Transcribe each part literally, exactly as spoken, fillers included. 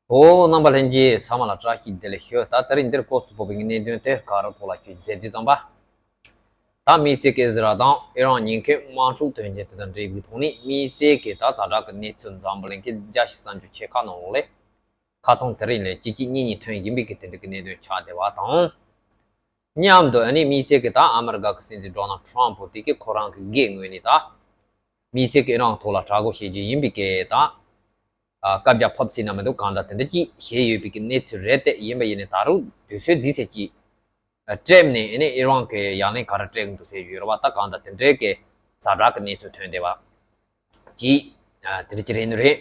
ཨོ། རྣམ་པ་ལྷན་རྒྱས་ཚང་མ་ལ་བཀྲ་ཤིས་བདེ་ལེགས་ཞུ། ད་དེ་རིང་འདིར་སྐོར་སུ་བབས་པའི་གནད་དོན་དེ་ག་རེ་ཐོག་ལ་ཞུ་རྒྱུ་ཟེར་དུས་ཙམ་པ། ད་དམིགས་བསལ་གྱི་ཨི་ཟི་རལ་དང་ཨི་རན་གཉིས་ཀའི་དམག་འཁྲུག་དོན་རྐྱེན་དེ་དང་འབྲེལ་བའི་ཐོག་ནས་དམིགས་བསལ་གྱི་ད་ཛ་དྲག་གི་གནས་ཚུལ་འཛམ་བུ་གླིང་གི་རྒྱལ་སྤྱི་གསར་འགྱུར་ཆེ་ཁག་ནང་ལོགས་ལས་ཁ་རྩང་དེ་རིང་ལས་གཅིག་གཅིག་གཉིས་གཉིས་ཐོན་བཞིན་པའི་གི་དེ་འདྲ་གི་གནད་དོན་ཆགས་བསྡད་པ་དང་། མཉམ་དུ་ཨ་ནི་དམིགས་བསལ་གྱི་ད་ཨ་མི་རི་ཀ་གི་སྲིད་འཛིན་ཌོ་ནལ་ཊམ་པོ་དེ་གི་ཁོ་རང་གི་སྒེར་ངོས་ནས་ད་དམིགས་བསལ་གྱི་ཨི་རན་ཐོག་ལ་དྲག་རྒོལ་བྱེད་རྒྱུ་ཡིན་པའི་གི་ད་ཨ་བཀའ་རྒྱ་ཕབ་ཚིག་ན་མི་འདུག་གང་ལྟར་དེ་འདྲ་ཅིག་བྱས་ཡོད་པའི་གི་གནས་ཚུལ་རེད། དེ་ཡིན་པ་ཡིན་ནའི་ད་རུང་དུས་ཚོད་རྫིས་ཟེར་གྱིས་སྤྲད་ནས་ཨ་ནི་ཨི་རན་གྱི་ཡ་ལན་ག་རེ་སྤྲད་གི་འདུག་ཟེར་ཞུས་རེད་བ། ད་གང་ལྟར་དེ་འདྲའི་གི་ཛ་དྲག་གི་གནས་ཚུལ་ཐོན་བསྡད་པ་ཅིག་ཨ་དེ་འདྲ་ཅིག་རེད་ནི་རེད།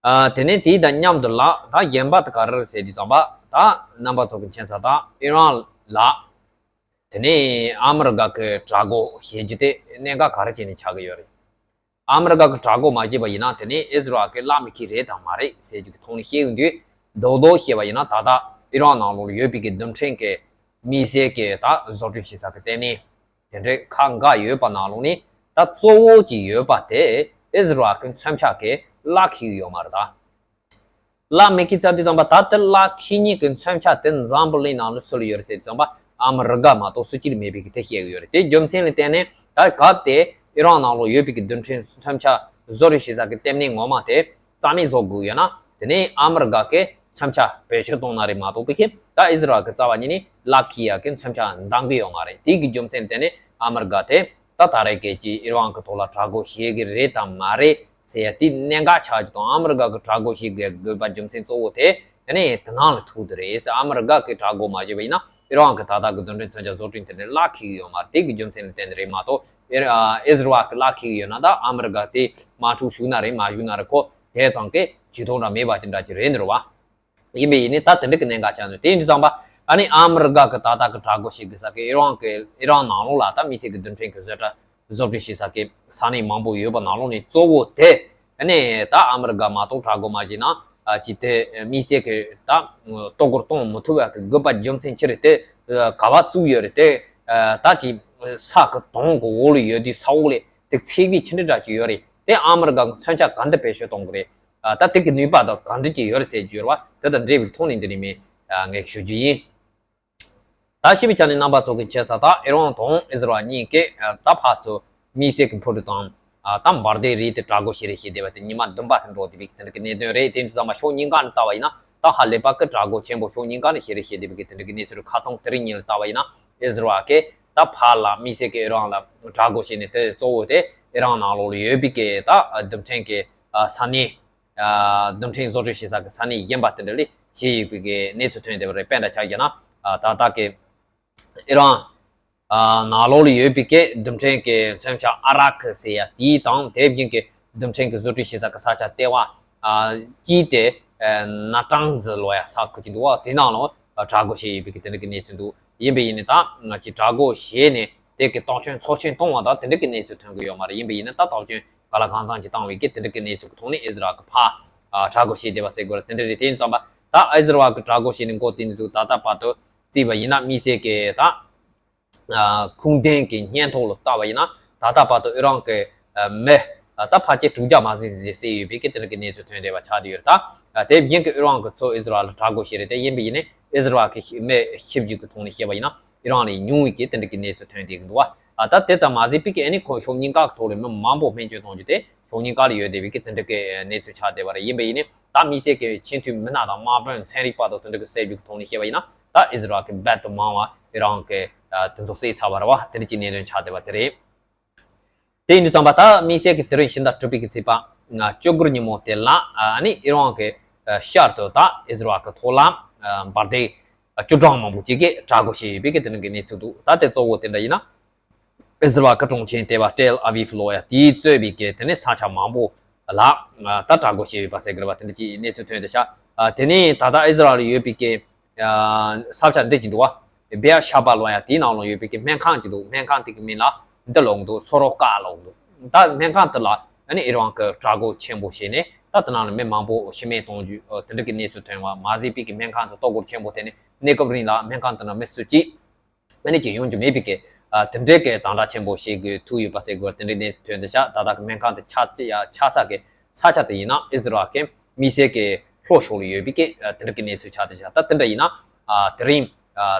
ཨ་དེ་ནས་དེའི་དང་མཉམ་དུ་ལ་ད་གཞན་པ་དེ་ག་རེ་རེད་ཟེར་དུས་ཙམ་པ། ད་རྣམ་པ་ཚོ་གི་མཁྱེན་གསལ་ད་ཨི་རན་ལ་དེ་ནས་ཨ་མི་རི་ཀ་གི་དྲག་རྒོལ་བྱེད་རྒྱུ་དེ་གནད་འགག་ག་རེ་བྱས་ནས་ཆགས་ཀྱི་ཡོད་རེད། ཨ་མི་རི་ཀ་གི་དྲག་རྒོལ་མ་བྱས་པ་ཡིན་ན་དེ་ནས་ཨི་ཟི་རལ་གི་ལ་མི་ཁི་རེད་དང་མ་རེད་ཟེར་རྒྱུ་གི་ཐོག་ནས་བཤད་ཡོང་དུས། རྡོག་རྡོག་བཤད་པ་ཡིན་ན་ད་ལྟ་ཨི་རན་ནང་ལོགས་ལ་ཡོད་པའི་གི་རྡུལ་ཕྲན་གི་དམིགས་བསལ་གྱི་ད་བཟོ་སྐྲུན་བྱེད་ས་གི་ལྟེ་གནས་དེ་འདྲའི་ཁག་འགའ་ཡོད་པ་ནང་ལོགས་ནས་ད་གཙོ་བོ་གཅིག་ཡོད་པ་དེ་ཨི་ཟི་རལ་གི་མཚོན་ཆ་གི་ལ་ཁི་གི་ཡོད་མ་རེད་ད། ལ་མི་ཁི་རྩ་དུས་ཙམ་པ་ད་ལྟ་ལ་ཁི་གཉིས་ཀྱི་མཚོན་ཆ་དེ་འཛམ་བུ་གླིང་ནང་ལ་སུ་ལ་ཡོད་རེད་ཟེར་དུས་ཙམ་པ་ཨ་མི་རི་ཀ་མ་གཏོགས་སུ་གཅིག་ལ་མེད་པའི་གི་དེ་བཤད་གི་ཡོད་རེད། དེ་རྒྱུ་མཚན་ལ་བརྟེན་ནས་ད་སྐབས་དེ་ཨི་རན་ནང་ལོགས་ཡོད་པའི་གི་རྡུལ་ཕྲན་མཚོན་ཆ་བཟོ་སྐྲུན་བྱེད་ས་གི་ལྟེ་གནས་ངོ་མ་དེ་རྩ་མེད་བཟོ་དགོས་ཡོད་ན། དེ་ནས་ཨ་མི་རི་ཀ་གི་མཚོན་ཆ་བེད་སྤྱོད་གཏོང་ན་རེད་མ་གཏོགས་པའི་གི་ད་ཨི་ཟི་རལ་གི་རྩ་བ་ཉིད་ནས་ལ་ཁི་ཡ་གི་མཚོན་ཆ་འདང་གི་ཡོད་མ་རེད། དེ་གི་རྒྱུ་མཚན་ལ་བརྟེན་ནས་ཨ་མི་རི་ཀ་དེ་ད་ད་རེས་ཀྱི་ཨི་རན་གི་ཐོག་ལ་དྲག་རྒོལ་བྱེད་གི་རེད་དང་མ་རེད་ཟེར་ཡ་དེ་གནད་འགག་ཆགས་ཀྱི་དང་། ཨ་མི་རི་ཀ་གི་དྲག་རྒོལ་བྱེད་དགོས་པ་རྒྱུ་མཚན་གཙོ་བོ་དེ་ཨ་ནི་དེ་ནང་ལ་ཐུག་དེ་རེད་ཟེར། ཨ་མི་རི་ཀ་གི་དྲག་རྒོལ་མ་བྱས་པ་ཡིན་ན་ཨི་རན་གི་ད་ལྟ་གི་རྡུལ་ཕྲན་མཚོན་ཆ་བཟོ་སྐྲུན་དེ་འདྲ་ལ་ཁེལ་གི་ཡོད་མ་རེད། དེ་གི་རྒྱུ་མཚན་ལ་བརྟེན་ནས་རེད་མ་གཏོགས་ཨི་ཨ་ཨི་ཟི་རལ་གི་ལ་ཁེལ་གི་ཡོད་ན་ད་ཨ་མི་རི་ཀ་དེ་དམག་འཁྲུག་ཞུགས་ན་རེད་མ་ཞུགས་ན་རེད། ཁོ་དེ་ཙང་གི་ཇུས་གཏོགས་འདྲ་མེད་པ་ཅི་འདྲ་ཅིག་རེད་ནི་རེད་བ། ཡིན་པས་ཡིན་ནི་ད་དེ་འདྲ་གི་གནད་འགག་ཆགས་འདུག་དེ་ཡིན་དུས་ཙམ་པ་ཨ་ནི་ཨ་མི་རི་ཀ་གི་ད་ལྟ་གི་དྲག་རྒོལ་བྱེད་དགོས་ས་གི་ཨི་རན་གི་ཨི་རན་ནང་ལོགས་ལ་ད་དམིགས་བསལ་གི་རྡུལ་ཕྲན་གི་བཟོ་གྲྭ་བཟོ་སྐྲུན་བྱེད་ས་གི་ས་གནས་མང་པོ་ཡོད་པ་ནང་ལོགས་ནས་གཙོ་བོ་དེ་ཨ་ནི་ད་ཨ་མི་རི་ཀ་མ་གཏོགས་དྲག་རྒོལ་མ་བྱས་ན་ཨ་ཅི་དེ་དམིགས་བསལ་གི་ད་གཏོར་རྒོལ་གཏོང་མི་ཐུབ་པ་གི་དགོས་པ་རྒྱུ་མཚན་ཅི་རེད། དེ་ག་བ་བཙུགས་ཡོད་རེད། དེ་ད་ཅི་ས་གི་དོང་གི་འོག་ལ་ཡོད་དུས་ས་འོག་ལ་དེ་ཚད་གཞི་ཅི་འདྲ་འདྲ་ཅིག་ཡོད་རེད། དེ་ཨ་མི་རི་ཀ་གི་མཚོན་ཆ་ག་འདྲ་བེད་སྤྱོད་གཏོང་གི་རེད། ཨ་ད་དེ་གི་ནུས་པ་དང་གང་འདྲ་ཅིག་ཡོད་རེད་ཟེར་རྒྱུ་རེད་བ། དེ་དང་འབྲེལ་བའི་ཐོག་ནས་འདི་ནས་མི་ཨ་ངས་ཞུ་རྒྱུ་ཡིན། ད་ཞིབ་པའི་ཆ་ནས་རྣམ་པ་ཚོ་གི་མཁྱེན་གསལ་ད་ཨི་རན་དང་ཨི་ཟི་རལ་གཉིས་ཀས་ཨ་ད་ཕར་ཚུར་དམིགས་བསལ་གི་འཕུར་གྲུ་དང་ཨ་ད་འབར་མདེལ་རིགས་དེ་དྲག་རྒོལ་བྱེད་རེས་བྱེད་བསྡད་པ་དེ་ཉི་མ་བདུན་པ་ཙམ་འགྲོ་བསྡད་པའི་དེ་འདྲ་གི་གནད་དོན་རེད། དེ་ཚོ་ཚང་མ་ཕྱོགས་གཉིས་ཀ་ནས་ལྟ་བ་ཡིན་ན་ད་ཧ་ལས་པ་གི་དྲག་རྒོལ་ཆེན་པོ་ཕྱོགས་གཉིས་ཀ་ནས་བྱེད་རེས་བྱེད་བསྡད་པའི་གི་དེ་འདྲ་གི་གནས་ཚུལ་ཁ་ཚང་དེ་རིང་ཉིན་ལ་ལྟ་བ་ཡིན་ན་ཨི་ཟི་རལ་གས་ད་ཕར་ལ་དམིགས་བསལ་གི་ཨི་རན་ལ་དྲག་རྒོལ་བྱས་ནས་དེ་གཙོ་བོ་དེ་ཨི་རན་ནང་ལོགས་ལ་ཡོད་པའི་གི་ད་རྡུལ་ཕྲན་གི་ས་གནས། རྡུལ་ཕྲན་བཟོ་སྐྲུན་བྱེད་ས་གི་ས་གནས་གཞན་པ་དེ་འདྲ་ལ་བྱས་ཡོད་པའི་གི་གནས་ཚུལ་ཐོན་བསྡད་པ་རེད། དཔེ་འདྲ་ཆ་བཞག་ན་ད་ལྟ་གི་ཨི་རན་ནང་ལོགས་ལ་ཡོད་པའི་གི་རྡུལ་ཕྲན་གི་མཚོན་ཆ་ཨ་ར་ཁི་ཟེར་ཡ་དེའི་དང་དེ་བཞིན་གི་རྡུལ་ཕྲན་གི་བཟོ་སྐྲུན་བྱེད་ས་གི་ས་ཆ་ལྟེ་བ་གཅིག་དེ་ན་ཀྲང་ཛི་ལབ་ཡ་ས་ཁུལ་གཅིག་འདུག་བ། དེ་ནང་ལ་དྲག་རྒོལ་བྱས་ཡོད་པའི་གི་དེ་འདྲ་གི་གནས་ཚུལ་འདུག་ཡིན་པས་ཡིན་ནི་ད་ང་ཅིག་དྲག་རྒོལ་བྱས་ནས་དེ་གི་རྟོག་དཔྱོད་ཚོགས་ཆེན་གཏོང་བ་དང་དེ་འདྲ་གི་གནས་ཚུལ་ཐོན་གི་ཡོད་མ་རེད། ཡིན་པས་ཡིན་ན་ད་རྟོག་དཔྱོད་ག་ལ་གང་འཚམ་ཅིག་བཏང་བའི་གི་དེ་འདྲ་གི་གནས་ཚུལ་གི་ཐོག་ནས་ཨི་ཟི་རལ་གི་ཕར་ཨ་དྲག་རྒོལ་བྱས་བསྡད་པ་ཟེར་དགོས་རེད། དེ་འདྲ་རེད། དེ་ཡིན་ཙམ་པ་ད་ཨི་ཟི་རལ་གི་དྲག་རྒོལ་བྱས་ནས་འགོ་བཙུགས་ནས་ཚུར་ད་ལྟ་བར་དུ་བརྩིས་པ་ཡིན་ན་དམིགས་བསལ་གི་ད་ཨ་ཁུངས་ལྡན་གི་སྙན་ཐོ་ལ་བལྟ་བ་ཡིན་ན་ད་ལྟ་བར་དུ་ཨི་རན་གི་ཨ་མི་ཨ་ད་ཕལ་ཆེར་དྲུག་བརྒྱ་མ་ཟིན་ཟིན་བསད་ཡོད་པའི་གི་དེ་འདྲ་གི་གནས་ཚུལ་ཐོན་བསྡད་པ་ཆགས་བསྡད་ཡོད་རེད། ད་ཨ་དེ་བཞིན་གི་ཨི་རན་གི་ཚོ་ཨི་ཟི་རལ་ལ་དྲག་རྒོལ་བྱས་རེད། དེ་ཡིན་པས་ཡིན་ནའི་ཨི་ཟི་རལ་གི་མི་ཤི་རྒྱུ་གི་ཐོག་ནས་བཤད་པ་ཡིན་ན་ཨི་རན་ལས་ཉུང་བའི་གི་དེ་འདྲ་གི་གནས་ཚུལ་ཐོན་བསྡད་ཀྱི་འདུག་བ། ཨ་ད་དེ་ཙམ་མ་ཟད་པའི་གི་ཨ་ནི་ཁོ་ཕྱོགས་གཉིས་ཀ་གི་ཐོག་ལ་མི་མང་པོ་སྨན་བཅོས་གཏོང་རྒྱུ་དེ་ཕྱོགས་གཉིས་ཀ་ལ་ཡོད་བསྡད་པའི་གི་དེ་འདྲ་གི་གནས་ཚུལ་ཆགས་བསྡད་པ་རེད། ཡིན་པས་ཡིན་ནའི་ད་དམིགས་བསལ་གི་ཆེས་མཐོའི་མི་སྣ་དང་དམག་དཔོན་ཚན་རིག་པ་དང་དེ་འདྲ་གི་བསད་རྒྱུ་གི་ཐོག་ནས་བཤད་པ་ཡིན་ན་ད་ཨི་ཟི་རལ་གི་རྦད་དེ་མང་བ་ཨི་རན་གི་ཨ་དེ་ཚོ་བསད་ཚར་བ་རེད་བ། དེ་འདྲ་གི་གནད་དོན་ཆགས་བསྡད་པ་དེ་རེད། དེ་ཡིན་དུས་ཙམ་པ་ད་དམིགས་བསལ་གྱི་དེ་རིང་ཕྱི་ཟླ་དྲུག་པའི་གི་ཚེས་པ་ང་བཅུ་དགུ་ཉིན་མོ་དེ་ལ་ཨ་ནི་ཨི་རན་གྱི་ཨ་ཤར་དུ་ད་ཨི་ཟི་རལ་གྱི་ཐོག་ལ་ཨ་འབར་མདེལ་བཅུ་གྲངས་མང་པོ་ཅིག་གིས་དྲག་རྒོལ་བྱས་ཡོད་པའི་གི་དེ་རིང་གི་གནས་ཚུལ་འདུག་ད་དེ་གཙོ་བོ་དེ་འདྲ་ཡིན་ན་ཨི་ཟི་རལ་གྱི་གྲོང་ཁྱེར་ལྟེ་བ་ཏེལ་ཨ་བིབ་ལོ་ཡ་དེའི་གཙོས་པའི་གི་དེ་ནི་ས་ཆ་མང་པོ་ལ་ད་དྲག་རྒོལ་བྱས་ཡོད་པ་ཟེར་གི་རེད་བ། དེ་འདྲ་ཅིག་གནས་ཚུལ་ཐོན་བསྡད་ཤག་ཨ་དེ་ནི་ད་ལྟ་ཨི་ཟི་རལ་ལ་ཡོད་པའི་གི་ས་ཆ་འདི་ཅིག་འདུག་བ། བེ་ཨ་ཤ་པ་ལོ་ཡ་དེའི་ནང་ལ་ཡོད་པའི་གི་སྨན་ཁང་ཅིག་འདུག་སྨན་ཁང་དེ་གི་མིང་ལ་འདི་ལབ་འདུག་སོ་རོ་ཀ་ལབ་འདུག་ད་སྨན་ཁང་དེ་ལ་ཨ་ནི་ཨི་རན་གི་དྲག་རྒོལ་ཆེན་པོ་བྱས་ནས་ད་དེ་ནང་ལ་མི་མང་པོ་ཤི་རྨས་གཏོང་རྒྱུ་དེ་འདྲ་གི་གནས་ཚུལ་ཐོན་བ་མ་ཟད་པའི་གི་སྨན་ཁང་དེ་གཏོར་རྒོལ་ཆེན་པོ་ཐེབས་ནས་གནས་སྐབས་རིང་ལ་སྨན་ཁང་དེ་ནང་མི་སུ་གཅིག་ཨ་ནི་ཅིག་ཡོང་རྒྱུ་མེད་པའི་གི་ཨ་དེ་འདྲའི་གི་དམ་དྲག་ཆེན་པོ་བྱེད་དགོས་ཐུག་ཡོད་པ་ཟེར་དགོས་དེ་འདྲའི་གནས་ཚུལ་ཐོན་བསྡད་ཤག་ད་ལྟ་གི་སྨན་ཁང་དེ་ཆགས་ཡ་ཆགས་ས་གི་ས་ཆ་དེ་ཡིན་ན་ཨི་ཟི་རལ་གི་དམིགས་བསལ་གི་ སྤྲོ་ཤོར་ལ་ཡོད་པའི་གི་དེ་འདྲ་གི་གནས་ཚུལ་ཆགས་བསྡད་ཤག་ད་དེ་འདྲ་ཡིན་ན་དེ་རིང་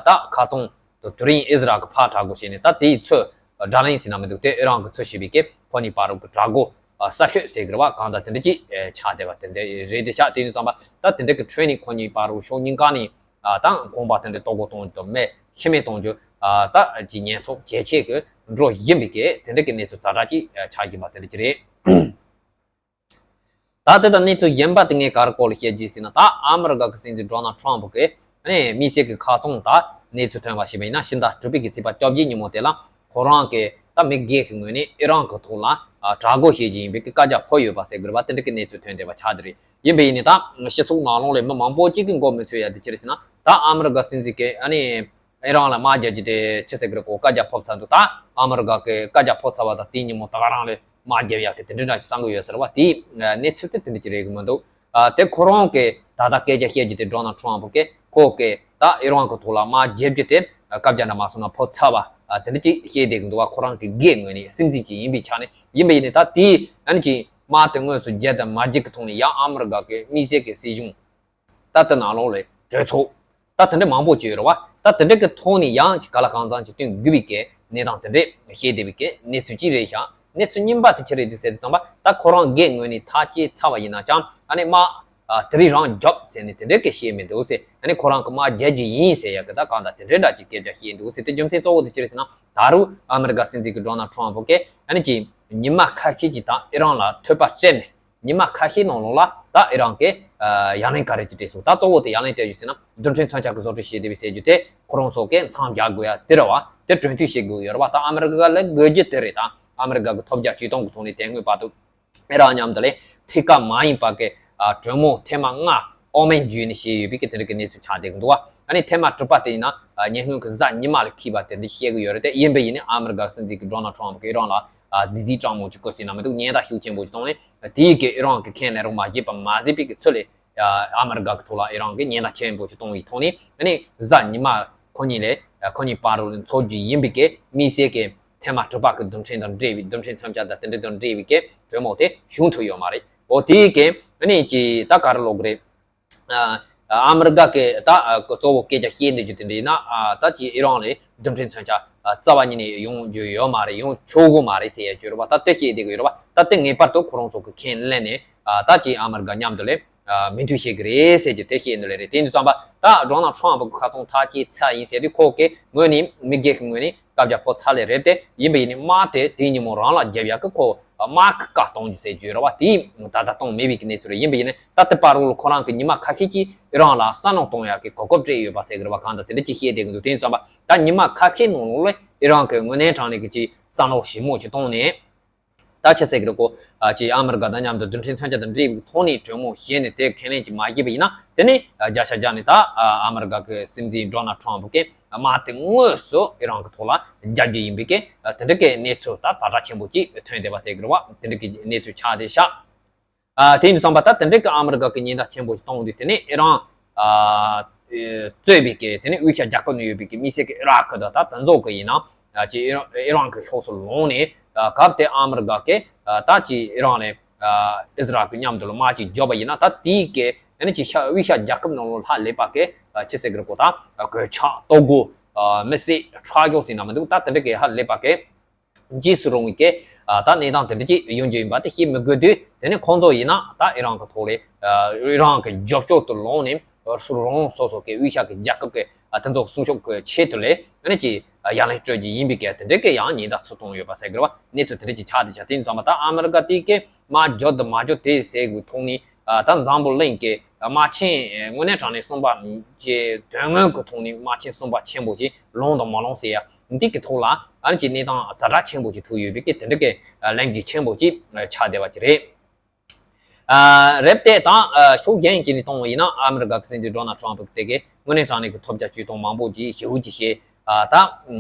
ད་ཁ་ཚོང་དུ་དེ་རིང་ཨི་ཟི་རལ་གི་ཕར་དྲག་དགོས་བྱས་ནས་ད་དེའི་ཚོད་ཌར་ལིན་ཟེར་ན་མི་འདུག་དེ་ཨི་རན་གི་ཚོད་བྱེད་པའི་གི་ཁོ་གཉིས་བར་གི་དགྲ་སྒོ་གསར་ཤོས་ཟེར་གི་རེད་བ། གང་ལྟར་དེ་འདྲ་ཅིག་ཆགས་བསྡད་པ་དེ་འདྲ་རེད་དེ་ཤག་དེ་ཡིན་ཙང་པ་ད་དེ་འདྲ་གི་ཁྲོད་ནས་ཁོ་གཉིས་བར་གི་ཕྱོགས་གཉིས་ཀ་ནས་ད་གོམ་པ་དེ་འདྲ་གཏོང་དགོས་གཏོང་དུ་མེད། ཤི་རྨས་གཏོང་རྒྱུ་ད་ཀྱི་ཉེན་ཚབས་ཇེ་ཆེ་གི་འགྲོ་བཞིན་པའི་གི་དེ་འདྲ་གི་གནས་ཚུལ་ཛ་དྲག་ཅིག་ཆགས་བཞིན་པ་དེ་འདྲ་ཅིག་རེད། ད་དེ་དང་གནས་ཚུལ་གཞན་པ་དེ་ངས་ག་རེ་སྐོར་ལ་བཤད་རྒྱུ་ཟེར་ན། ད་ཨ་མི་རི་ཀ་གི་སྲིད་འཛིན་ཌོ་ནལ་ཊམ་ཕ་གི་ཨ་ནི་དམིགས་བསལ་གྱི་ཁ་ཚོང་ད་གནས་ཚུལ་ཐོན་པ་ཞིག་ཡིན་ན། ཕྱི་ཟླ་དྲུག་པའི་གི་ཚེས་པ་བཅོ་བརྒྱད་ཉིན་མོ་དེ་ལ་ཁོ་རང་གི་ད་མི་སྒེར་གྱི་ངོས་ནས་ཨི་རན་གྱི་ཐོག་ལ་དྲག་རྒོལ་བྱེད་རྒྱུ་ཡིན་པའི་གི་བཀའ་རྒྱ་ཕབ་ཡོད་པ་ཟེར་དགོས་རེད་པ། དེ་འདྲ་གི་གནས་ཚུལ་ཐོན་བསྡད་པ་ཆགས་བསྡད་རེད། ཡིན་པ་ཡིན་ནའི་ད་སྤྱི་ཚོགས་ནང་ལོགས་ལ་མི་མང་པོ་གཅིག་གི་མགོ་མི་ཚོས་ཡ་དེ་ཅི་རེད་ཟེར་ན། ད་ཨ་མི་རི་ཀ་སྲིད་འཛིན་གྱིས་ཨ་ནི་ཨི་རན་ལ་དམག་རྒྱག་རྒྱུ་དེ་ཅི་ཟེར་གི་རེད། ཁོ་བཀའ་རྒྱ་ཕབ་ཚར་འདུག་ད་ཨ་མི་རི་ཀ་གི་བཀའ་རྒྱ་ཕབ་ཚར་བ་དང་དེའི་ཉིན་མོ་ད་ག་རང་ལ་དམག་རྒྱབ་ཡག་གི་དེ་འདྲ་འདྲ་ཞིག་བསམ་གི་ཡོད་ཟེར་བ། དེའི་གནས་ཚུལ་དེ་དེ་འདྲ་ཅིག་རེད་གི་མི་འདུག་ཨ་དེ་ཁོ་རང་གི་ད་ལྟ་སྐད་ཆ་བཤད་རྒྱུ་དེ་ཌོ་ནལ་ཊམ་ཕ་གི་ཁོ་གི་ད་ཨི་རན་གི་ཐོག་ལ་དམག་རྒྱབ་རྒྱུ་དེ་བཀའ་རྒྱ་འདྲ་མ་སོང་ན་ཕབ་ཚར་བ་དེ་འདྲ་ཅིག་བཤད་བསྡད་གི་འདུག་བ། ཁོ་རང་གི་སྒེར་ངོས་ནས་སྲིད་འཛིན་ཅིག་ཡིན་པའི་ཆ་ནས། ཡིན་པ་ཡིན་ནའི་ད་དེའི་ཨ་ནི་ཅིག་དམག་དེ་དངོས་སུ་རྒྱག་དང་མ་རྒྱག་གི་ཐོག་ནས་ཡང་ཨ་མི་རི་ཀ་གི་དམིགས་བསལ་གྱི་སྲིད་གཞུང་ད་ལྟ་ནང་ལོགས་ལ་གྲོས་ཚོགས་ད་དེ་འདྲ་མང་པོ་བྱས་ཡོད་རེད་བ། ད་དེ་འདྲ་གི་ཐོག་ནས་ཡང་ཅིག་ག་ལ་གང་འཚམ་ཅིག་སྟོན་དགོས་པའི་གི་གནས་སྟངས་དེ་འདྲ་བཤད་བསྡད་པའི་གི་གནས་ཚུལ་ཅིག་རེད་ཤག་གནས་ཚུལ་རྙིང་པ་དེ་ཅི་རེད་འདུག་ཟེར་དུས་ཙམ་པ། ད་ཁོ་རང་སྒེར་ངོས་ནས་ཐག་བཅད་ཚར་བ་ཡིན་ན་ཅང་ཨ་ནི་དམག་ཨ་དེ་རིང་རང་རྒྱོབ་ཟེར་ནས་དེ་འདྲ་གི་བཤད་མི་འདུག་ཟེར། ཨ་ནི་ཁོ་རང་གི་དམག་རྒྱག་རྒྱུ་ཡིན་ཟེར་ཡག་གི་ད་གང་ལྟར་དེ་འདྲ་འདྲ་ཅིག་སྐད་ཆ་བཤད་འདུག་ཟེར། དེ་རྒྱུ་མཚན་གཙོ་བོ་དེ་ཅི་རེད་ཟེར་ན། ད་རུང་ཨ་མི་རི་ཀ་སྲིད་འཛིན་གྱི་ཌོ་ནལ་ཊམ་ཕ་གིས་ཨ་ནི་ཅིག་ཉི་མ་ཁ་ཤས་ཀྱི་ད་ཨི་རན་ལ་ཐོད་པ་སྤྲད་ནས། ཉི་མ་ཁ་ཤས་ནང་ལོགས་ལ་ད་ཨི་རན་གྱིས་ཨ་ཡ་ལན་ག་རེ་ཅིག་སྤྲད་སོང་། ད་གཙོ་བོ་དེ་ཡ་ལན་སྤྲད་རྒྱུ་ཟེར་ན། རྡུལ་ཕྲན་མཚོན་ཆ་གི་བཟོ་སྐྲུན་བྱེད་བསྡད་པའི་ཟེར་རྒྱུ་དེ་ཁོ་རང་ཚོ་གིས་མཚམས་རྒྱག་དགོས་ཡ་དེ་རེད་བ། དེ་གྲོས་མཐུན་བྱེད་དགོས་ཡོད་རེད་བ། ད་ཨ་མི་རི་ཀ་ལ་དགོས་རྒྱུ་དེ་རེད། ད་ཨ་མི་རི་ཀ་གི་ཐོབ་རྒྱ་ཇུས་སྟོང་གི་ཐོག་ནས་དེ་སྔོན་བར་དུ་ཨི་རན་མཉམ་དུ་ལས་ཐད་ཀར་མ་ཡིན་པ་གི་ཨ་གྲོས་མོལ་ཐེངས་མ་ལྔ་ཨོ་མན་བརྒྱུད་ནས་བྱས་ཡོད་པའི་གི་དེ་འདྲ་གི་གནས་ཚུལ་ཆགས་བསྡད་ཀྱི་འདུག་བ། ཨ་ནི་ཐེངས་མ་དྲུག་པ་དེ་ཡིན་ན་ཨ་ཉེ་སྔོན་གྱི་གཟའ་ཉི་མ་ལ་འཁེལ་བ་དེ་འདྲ་བཤད་ཀྱི་ཡོད་རེད། དེ་ཡིན་པ་ཡིན་ནའི་ཨ་མི་རི་ཀ་སྲིད་འཛིན་གྱི་ཌོ་ནལ་ཊམ་ཕ་གིས་ཨི་རན་ལ་ཨ་རྫིག་རྫིག་སྤྲང་མོ་ཅིག་བསྐུར་ཟིན་ན་མི་འདུག་ཉེན་བརྡ་ཤུགས་ཆེན་པོ་ཅིག་བཏང་ནས། དེའི་གི་ཨི་རན་གྱིས་ཁས་ལེན་རོགས་མ་བྱས་པ་མ་ཟད་པའི་གི་ཚུལ་ལས་ཨ་མི་རི་ཀ་གི་ཐོག་ལ་ཨི་རན་གྱིས་ཉེན་བརྡ་ཆེན་པོ་ཅིག་བཏང་བའི་ཐོག་ནས། ཨ་ནི་གཟའ་ཉི་མ་ཁོ་གཉིས་ལས་ཁོ་གཉིས་བར་ལ་འཚོགས་རྒྱུ་ཡིན་པའི་གི་དམིགས་བསལ་གྱི་ཐེངས་མ་དྲུག་པ་གི་རྡུལ་ཕྲན་དང་འབྲེལ་བའི་རྡུལ་ཕྲན་མཚོན་ཆ་དང་དེ་འདྲ་དང་འབྲེལ་བའི་གི་གྲོས་མོལ་དེ་བྱུང་ཐུབ་ཡོད་མ་རེད། འོ་དེའི་གི་ཨ་ནི་ཅི་ད་ག་རེ་ལབ་དགོས་རེད། ཨ་ཨ་མི་རི་ཀ་གི་ད་ཨ་གཙོ་བོ་སྐད་ཆ་བཤད་འདོད་རྒྱུ་དེ་འདྲ་ཡིན་ན། ཨ་ད་ཅི་ཨི་རན་ལ་རྡུལ་ཕྲན་མཚོན་ཆ་ཨ་རྩ་བ་ཉིད་ནས་ཡོང་རྒྱུ་ཡོད་མ་རེད། ཡོང་ཆོག་གི་མ་རེད་ཟེར་ཡ་བརྗོད་རེད་བ། ད་དེ་བཤད་བསྡད་ཀྱི་ཡོད་རེད་བ། ད་དེ་ངེས་པར་དུ་ཁོ་རང་ཚོ་གིས་ཁས་ལེན་ནས་ཨ་ད་ཅི་ཨ་མི་རི་ཀ་མཉམ་དུ་ལས་ཨ་མོས་མཐུན་བྱེད་ཀྱི་རེད་ཟེར་རྒྱུ་དེ་བཤད་འདོད་ལེ་རེད། དེ་ཡིན་དུས་ཙམ་པ་ད་ཌོ་ནལ་ཊམ་ཕ་གི་ཁ་ཚོང་ཐག་བཅད་ཚར་ཡིན་ཟེར་དུས། ཁོ་གི་ངོས་ནས་མི་སྒེར་གྱི་ངོས་ནས་བཀའ་རྒྱ་ཕོག་ཚར་ལེ་རེད་དེ། ཡིན་པ་ཡིན་ནའི་དམག་དེ་དེའི་ཉིན་མོ་རང་ལ་རྒྱབ་ཡག་གི་ཁོ་དམག་གི་བཀའ་གཏོང་རྒྱུ་ཟེར་རྒྱུ་རེད་བ། དེ་ད་ལྟ་གཏོང་མེད་པའི་གི་གནས་ཚུལ་རེད། ཡིན་པ་ཡིན་ནའི་ད་ལྟ་བར་དུ་ཁོ་རང་གི་ཉི་མ་ཁ་ཤས་ཀྱིས་ཨི་རན་ལ་བསམ་བློ་གཏོང་ཡག་གི་གོ་སྐབས་སྤྲད་ཡོད་པ་ཟེར་གི་རེད་བ། གང་ལྟར་དེ་འདྲ་ཅིག་བཤད་བསྡད་གི་འདུག་དེ་ཡིན་དུས་ཙམ་པ་ད་ཉི་མ་ཁ་ཤས་ནང་ལོགས་ལ་ཨི་རན་གྱིས་དངོས་གནས་དྲང་གནས་ཀྱི་ཅིག་བསམ་བློ་ཞིབ་མོ་ཅིག་བཏང་ནས། ད་ཆི་ཟེར་གི་རེད་གོ། ཨ་ཅིག་ཨ་མི་རི་ཀ་དང་མཉམ་དུ་རྡུལ་ཕྲན་མཚོན་ཆ་དང་འབྲེལ་བའི་ཐོག་ནས་གྲོས་མོལ་བྱས་ནས་དེ་ཁས་ལེན་ཅིག་མ་བྱས་པ་ཡིན་ན། དེ་ནས་ཨ་བརྒྱ་ཆ་བརྒྱ་ནས་ད་ཨ་ཨ་མི་རི་ཀ་གི་སྲིད་འཛིན་ཌོ་ནལ་ཊམ་ཕ་གིས་དམག་དེ་དངོས་སུ་ཨི་རན་གི་ཐོག་ལ་རྒྱག་རྒྱུ་ཡིན་པའི་གི་ཨ་དེ་འདྲ་གི་གནས་ཚུལ་ད་ཛ་དྲག་ཆེན་པོ་ཅིག་ཐོན་བསྡད་པ་ཟེར་གི་རེད་བ། དེ་འདྲ་གི་གནས་ཚུལ་ཆགས་བསྡད་ཤག་ཨ་དེ་ཡིན་དུས་ཙམ་པ་ད་དེ་འདྲ་གི་ཨ་མི་རི་ཀ་གི་ཉེན་བརྡ་ཆེན་པོ་ཞིག་གཏོང་དུས། དེ་ནས་ཨི་རན་ཨ་གཙོས་པའི་གི་དེ་ནས་དབུས་ཤར་རྒྱལ་ཁབ་ནང་ཡོད་པའི་གི་དམིགས་བསལ་གི་ཨི་རག་གི་དང་ད་དེ་ཚོ་གི་ཡིན་ན། ཨ་ཅིག་ཨི་རན་ཨི་རན་གི་ཕྱོགས་སུ་ལངས་ནས། ཨ་སྐབས་དེ་ཨ་མི་རི་ཀ་གིས་ཨ་ད་ཅིག་ཨི་རན་ལ་ཨ་ཨི་ཟི་རལ་གི་མཉམ་དུ་ལ་དམག་ཅིག་རྒྱབ་པ་ཡིན་ན། ད་དེའི་གི་དེ་ནས་ཅིག་ཤ་དབུས་ཤར་རྒྱལ་ཁབ་ནང་ལོགས་ལྷག་ལས་པ་གི་ཨ་ཅི་ཟེར་གི་རེད་གོ། ད་ཨ་གོད་ཆག་ལྟོ་གོས་ཨ་མི་སེར་ཁྲག་སྦྱོར་ཟེར་ན་མི་འདུག་ད་དེ་འདྲ་གི་ཧ་ལས་པ་གི་འཇིགས་སུ་རུང་བའི་གི་ཨ་ད་གནས་སྟངས་དེ་འདྲ་ཅིག་ཡོང་རྒྱུ་ཡིན་པ་དེ་བཤད་མི་དགོས་དུས། དེ་ནས་ཁོང་ཚོ་ཡིན་ན་ད་ཨི་རན་གི་ཐོག་ལ་ཨ་ཨི་རན་གི་རྒྱབ་ཕྱོགས་སུ་ལངས་ནས། ཨ་སུ་རང་སོ་སོ་གི་དབུས་ཤར་གི་རྒྱལ་ཁབ་གི་ཨ་དེ་ཚོ་སྲུང་སྐྱོབ་གི་ཆེད་དུ་ལས་ཨ་ནི་ཅིག་ཨ་ཡ་ལན་སྤྲོད་རྒྱུ་ཡིན་པའི་གི་དེ་འདྲ་གི་ཡང་ཉེན་བརྡ་ཚུར་བཏང་ཡོད་པ་ཟེར་གི་རེད་བ། གནས་ཚུལ་དེ་འདྲ་ཅིག་ཆགས་བསྡད་ཤག་དེ་ཡིན་ཙང་མ་ད་ཨ་མི་རི་ཀ་དེ་གི་དམག་རྒྱག་དང་མ་རྒྱག་དེ་ཟེར་གི་ཐོག་ནས། ཨ་ད་འཛམ་བུ་གླིང་གི་དམག་ཆེན་དངོས་གནས་དྲང་གནས་གསུམ་པ་གི་དོན་དངོས་གི་ཐོག་ནས་དམག་ཆེན་གསུམ་པ་ཆེན་པོ་ཅིག་ལངས་དང་མ་ལངས་ཟེར་ཡ་འདི་གི་ཐོག་ལ་ཨ་ནི་ཅིག་གནས་སྟངས་ཛ་དྲག་ཆེན་པོ་ཅིག་ཐུག་ཡོད་པའི་གི་དེ་འདྲ་གི་ཨ་ལན་གྱི་ཆེན་པོ་ཅིག་ཆགས་བསྡད་པ་ཅིག་རེད། ཨ་རེད་དེ། ད་ཨ་ཕྱོགས་གཞན་ཞིག་ནས་གཏོང་བ་ཡིན་ན། ཨ་མི་རི་ཀ་གི་སྲིད་འཛིན་ཌོ་ནལ་ཊམ་ཕ་དེ་གིས་དངོས་གནས་དྲང་གནས་ཀྱི་ཐོབ་རྒྱ་ཇུས་གཏོང་མང་པོ་ཅིག་ཞེ་པོ་ཅིག་བྱས། ཨ་ད་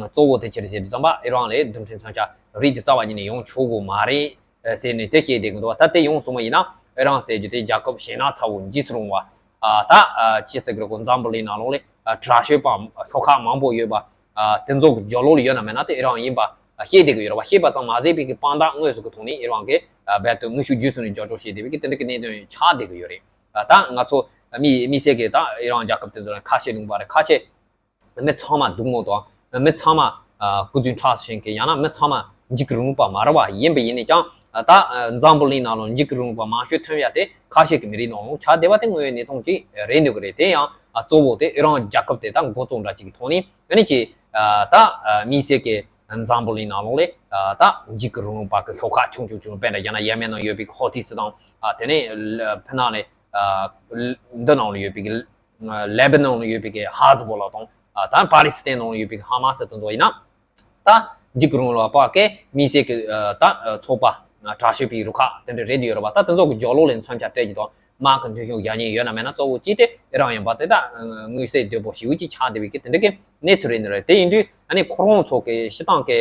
གཙོ་བོ་དེ་ཅི་རེད་ཟེར་དུས་ཙམ་པ་ཨི་རན་ལ་རྡུལ་ཕྲན་མཚོན་ཆ་རིགས་དེ་རྩ་བ་ཉིད་ནས་ཡོང་ཆོག་གི་མ་རེད་ཟེར་ནས་དེ་བཤད་བསྡད་གི་འདུག་བ། ད་དེ་ཡོང་སོང་བ་ཡིན་ན་ཨི་རན་ཟེར་རྒྱུ་དེ་རྒྱལ་ཁབ་ཞེད་སྣང་ཚ་བོ་འཇིགས་སུ་རུང་བ། ཨ་ད་ཨ་ཅི་ཟེར་གི་རེད་གོ། འཛམ་བུ་གླིང་ནང་ལོགས་ལ་ཨ་དྲག་ཤོས་པ་ཤོག་ཁག་མང་པོ་ཡོད་པ། ཨ་དེ་ཚོ་གི་རྒྱབ་ལོགས་ལ་ཡོད་ན་མེད་ན་དེ་ཨི་རན་ཡིན་པ་ཨ་བཤད་བསྡད་གི་ཡོད་རེད་བ། བཤད་པ་ཙམ་མ་ཟད་པའི་གི་དཔང་རྟགས་དངོས་སུ་གི་ཐོག་ནས་ཨི་རན་གི་ཨ་རྦད་དེ་དངོས་ཤུགས་བརྒྱུད་གསུམ་ནས་རྒྱབ་སྐྱོར་བྱེད་བསྡད་པའི་གི་དེ་འདྲ་གི་གནད་དོན་ཆགས་བསྡད་གི་ཡོད་རེད། ཨ་ད་ང་ཚོ་ མི་མི་སེར་གྱི་ད་ཨི་རན་རྒྱལ་ཁབ་དེ་ཚོ་ལ་ཁ་ཆེ་ལུང་པ་རེད། ཁ་ཆེ་མི་ཚང་མ་སྡུག་བསྔལ་དང་མི་ཚང་མ་ཨ་སྐུ་རྫུན་ཁྲག་བཞིན་གྱི་ཡང་ན་མི་ཚང་མ་འཇིགས་སྐུལ་རིང་པ་མ་རེད་བ། ཡིན་པ་ཡིན་ནས་ཀྱང་ད་འཛམ་བུ་གླིང་ནང་ལ་འཇིགས་སྐུལ་རིང་པ་མང་ཤོས་ཐོན་ཡ་དེ་ཁ་ཆེ་གི་མི་རིགས་ནང་ལ་ཆགས་བསྡད་པ་དེ་དངོས་ཡོད་གནས་ཚུལ་ཅིག་རེད་འདུག་གི་རེད། དེ་ཡང་གཙོ་བོ་དེ་ཨི་རན་རྒྱལ་ཁབ་དེ་ད་འགོ་གཙོ་འདྲ་ཅིག་གི་ཐོག་ནས་ཨ་ནི་ཅི་ད་མི་སེར་གྱི་འཛམ་བུ་གླིང་ནང་ལོགས་ལས་ད་འཇིགས་སྐུལ་རིང་པ་གི་ཤོག་ཁག་ཆུང་ཆུང་ཆུང་དཔེར་ན་ཡང་ན་ཡེ་མེན་ནང་ཡོད་པའི་ཧོ་ཐི་སི་དང་དེ་ནས་ཕི་ནང་ལས་འདི་ནང་ལ་ཡོད་པའི་ལེ་བྷ་ནོན་ལ་ཡོད་པའི་ཧ་ཛི་བོ་ལ་དང་ད་པ་ལི་སི་ཐན་ནང་ལ་ཡོད་པའི་ཧ་མ་སི་དེ་ཚོ་ཡིན་ན། ད་འཇིགས་སྐུལ་རིང་ལུགས་པ་གི་མི་སེར་གྱི་ད་ཚོགས་པ་དྲག་ཤོས་པའི་རུ་ཁག་དེ་འདྲ་རེད་ཡོད་རེད་པ། ད་དེ་ཚོ་གི་རྒྱབ་ལོགས་ལ་མཚོན་ཆ་སྤྲད་ཀྱི་དང་དམག་གི་མཐུན་གཞུང་རྒྱག་མཁན་ཡོད་ན་མེད་ན་གཙོ་བོ་གཅིག་དེ་ཨི་རན་ཡིན་པ་དེ་ད་མངོན་གསལ་དོད་པོ་ཞེ་པོ་ཅིག་ཆགས་བསྡད་པའི་གི་དེ་འདྲ་གི་གནས་ཚུལ་རེད་ནི་རེད། དེ་ཡིན་དུས་ཨ་ནི་ཁོ་རང་ཚོ་གི་སྤྱི་བཏང་གི་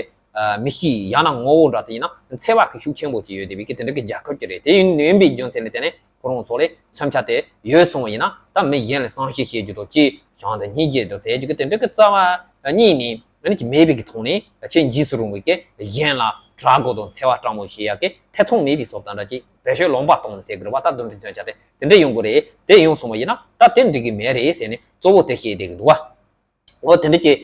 མི་གཤིས་ཡང་ན་ངོ་བོ་འདྲ་དེ་ཡིན་ན་འཚེ་བ་གི་ཤུགས་ཆེན་པོ་ཅིག་ཡོད་བསྡད་པའི་གི་དེ་འདྲ་གི་རྒྱལ་ཁབ་ཅིག་རེད། དེ་ཡིན་ཡིན་པའི་རྒྱུ་མཚན་ལ་བརྟེན་ནས་ཁོ་རང་ཚོ་ལ་མཚོན་ཆ་དེ་ཡོད་སོང་བ་ཡིན་ན་ད་མི་གཞན་ལ་བསམ་ཤེས་བྱེད་རྒྱུ་དང་ཅི་བྱང་དང་སྙིང་རྗེ་དང་ཟེར་རྒྱུ་གི་དེ་འདྲ་གི་རྩ་བ་ཉིད་ནས་ཨ་ནི་ཅི་མེད་པའི་གི་ཐོག་ནས་ཆེས་འཇིགས་སུ་རུང་བའི་གི་གཞན་ལ་དྲག་པོ་དང་འཚེ་བ་དྲག་མོ་བྱེད་ཡ་གི་ཐེ་ཚོམ་མེད་པའི་བཟོ་ལྟ་འདྲ་ཅིག་བེད་སྤྱོད་ལོང་པ་གཏོང་ནས་ཟེར་གི་རེད་བ། ད་རྡུལ་ཕྲན་མཚོན་ཆ་དེ་དེ་འདྲ་ཡོང་གི་རེད། དེ་ཡོང་སོང་བ་ཡིན་ན་ད་དེ་འགྲིག་གི་མེད་རེད་ཟེར་ནས་གཙོ་བོ་དེ་བཤད་བསྡད་གི་འདུག་བ། འོ་དེ་འདྲ་ཅིག་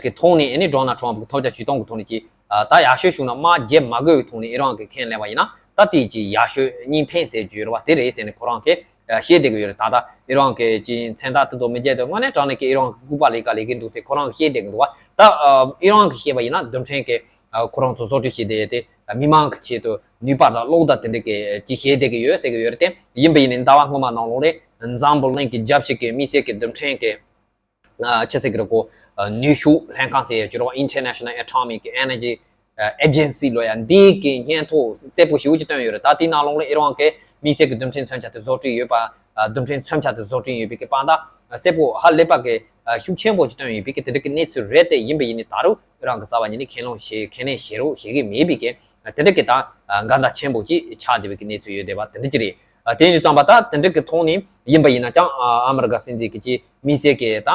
གི་ཐོག་ནས་ཨ་ནི་ཌོ་ནལ་ཊམ་གི་ཐོབ་རྒྱ་ཇུས་སྟོན་གི་ཐོག་ནས་ཅིག་ད་ཡག་ཤོས་བྱུང་ན་དམག་རྒྱག་མ་དགོས་པའི་ཐོག་ནས་ཨི་རན་གི་ཁས་ལེན་པ་ཡིན་ན་ད་དེ་ཅིག་ཡག་ཤོས་གཉིས་ཕན་ཟེར་རྒྱུ་རེད་བ། དེ་རེད་ཟེར་ནས་ཁོ་རང་གིས་བཤད་བསྡད་གི་ཡོད་རེད། ད་ལྟ་ཨི་རན་གི་ཅིག་མཚན་རྟགས་དེ་ཚོ་མི་བརྒྱབ་དུས་དངོས་གནས་དྲང་གནས་ཀྱི་ཨི་རན་གི་ལྐུགས་པ་ལས་ཀ་ལས་ཀྱི་འདུག་ཟེར་ཁོ་རང་གིས་བཤད་བསྡད་གི་འདུག་བ། ད་ཨི་རན་གིས་བཤད་པ་ཡིན་ན་རྡུལ་ཕྲན་གི་ཁོ་རང་ཚོ་བཟོ་སྐྲུན་བྱས་བསྡད་ཡོད་དེ་མི་མང་གི་ཆེད་དུ་ནུས་པ་དང་གློག་དང་དེ་འདྲ་གི་ཅིག་བཤད་བསྡད་གི་ཡོད་ཟེར་གི་ཡོད་རེད་དེ། ཡིན་པ་ཡིན་ནའི་ཟླ་བ་སྔོན་མ་ནང་ལོགས་ལ་འཛམ་བུ་གླིང་གི་རྒྱལ་སྤྱི་གི་མི་སེར་གི་རྡུལ་ཕྲན་གི་ཆི་ཟེར་གི་རེད་གོ། ནུས་ཤུགས་ལྷན་ཁང་ཟེར་ཡ་ཅིག་རེད་བ། International Atomic Energy Agency ལོ་ཡ་འདི་གི་སྙན་ཐོ་གསལ་པོ་ཞེ་པོ་ཅིག་བཏོན་ཡོད་རེད། ད་དེའི་ནང་ལོགས་ལ་ཨི་རན་གི་མི་སེར་གི་རྡུལ་ཕྲན་མཚོན་ཆ་དེ་བཟོ་སྐྲུན་ཡོད་པ། རྡུལ་ཕྲན་མཚོན་ཆ་དེ་བཟོ་སྐྲུན་ཡོད་པའི་གི་དཔང་རྟགས་གསལ་པོ་ཧ་ལས་པ་གི་ཤུགས་ཆེན་པོ་ཅིག་བཏོན་ཡོད་པའི་གི་དེ་འདྲ་གི་གནས་ཚུལ་རེད་དེ། ཡིན་པ་ཡིན་ནའི་ད་རུང་ཨི་རན་གི་རྩ་བ་ཉིད་ནས་ཁས་ལེན་བྱེད་ཁས་ལེན་བྱེད་རོགས་བྱེད་གི་མེད་པའི་གི་དེ་འདྲ་གི་ད་འགལ་ཟླ་ཆེན་པོ་ཅིག་ཆགས་བསྡད་པའི་གི་གནས་ཚུལ་ཡོད་བསྡད་པ་དེ་འདྲ་ཅིག་རེད། དེ་ཡིན་དུས་ཙམ་པ་ད་དེ་འདྲ་གི་ཐོག་ནས་ཡིན་པ་ཡིན་ན་ཀྱང་ཨ་མི་རི་ཀ་སྲིད་འཛིན་གྱི་ཅིག་མི་སེར་གྱི་ད་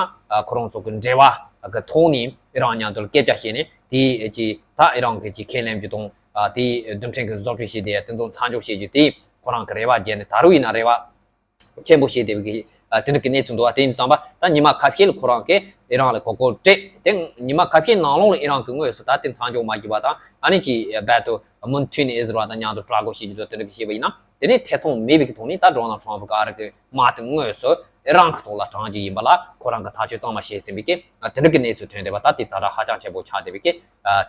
ཁོ་རང་ཚོ་གི་འབྲེལ་བ་གི་ཐོག་ནས་ཨི་རན་མཉམ་དུ་སྐད་ཆ་བཤད་ནས་དེ་ཅིག་ད་ཨི་རན་གྱི་ཅིག་ཁས་ལེན་རྒྱུ་དང་དེ་རྡུལ་ཕྲན་གྱི་བཟོ་སྐྲུན་བྱས་ཏེ་དེ་ཚོ་མཚམས་འཇོག་བྱེད་རྒྱུ་དེ་ཁོ་རང་གི་རེ་བ་བརྒྱབ་ནས་ད་རུང་ཡིན་ན་རེ་བ་ཆེན་པོ་བྱས་བསྡད་པའི་དེ་འདྲ་གི་གནས་ཚུལ་འདུག་བ། དེ་ཡིན་དུས་ཙམ་པ་ད་ཉི་མ་ཁ་ཤས་ལ་ཁོ་རང་གིས་ཨི་རན་ལ་གོ་སྐབས་སྤྲད་དེ་ཉི་མ་ཁ་ཤས་ནང་ལོགས་ལ་ཨི་རན་གྱི་དངོས་སུ་ད་དེ་མཚམས་འཇོག་མ་བྱས་པ་དང་ཨ་ནི་ཅིག་རྦད་དེ་མུ་མཐུད་ནས་ཨི་ཟི་རལ་དང་མཉམ་དུ་དྲག་རྒོལ་བྱེད་རྒྱུ་དང་དེ་འདྲ་གི་བྱས་པ་ཡིན་ན། དེ་ནས་ཐེ་ཚོམ་མེད་པའི་གི་ཐོག་ནས་ད་ཌོ་ནལ་ཊམ་ཕུ་ག་རེ་གི་དམག་དེ་དངོས་སུ་ཨི་རན་གི་ཐོག་ལ་དྲངས་རྒྱུ་ཡིན་པ་ལ་ཁོ་རང་གི་ཐག་གཅོད་གཙང་མ་བྱས་ཟིན་པའི་གི་དེ་འདྲ་གི་གནས་ཚུལ་ཐོན་བསྡད་པ། ད་དེ་ཛ་དྲག་ཧ་ཅང་ཆེན་པོ་ཆགས་བསྡད་པའི་གི་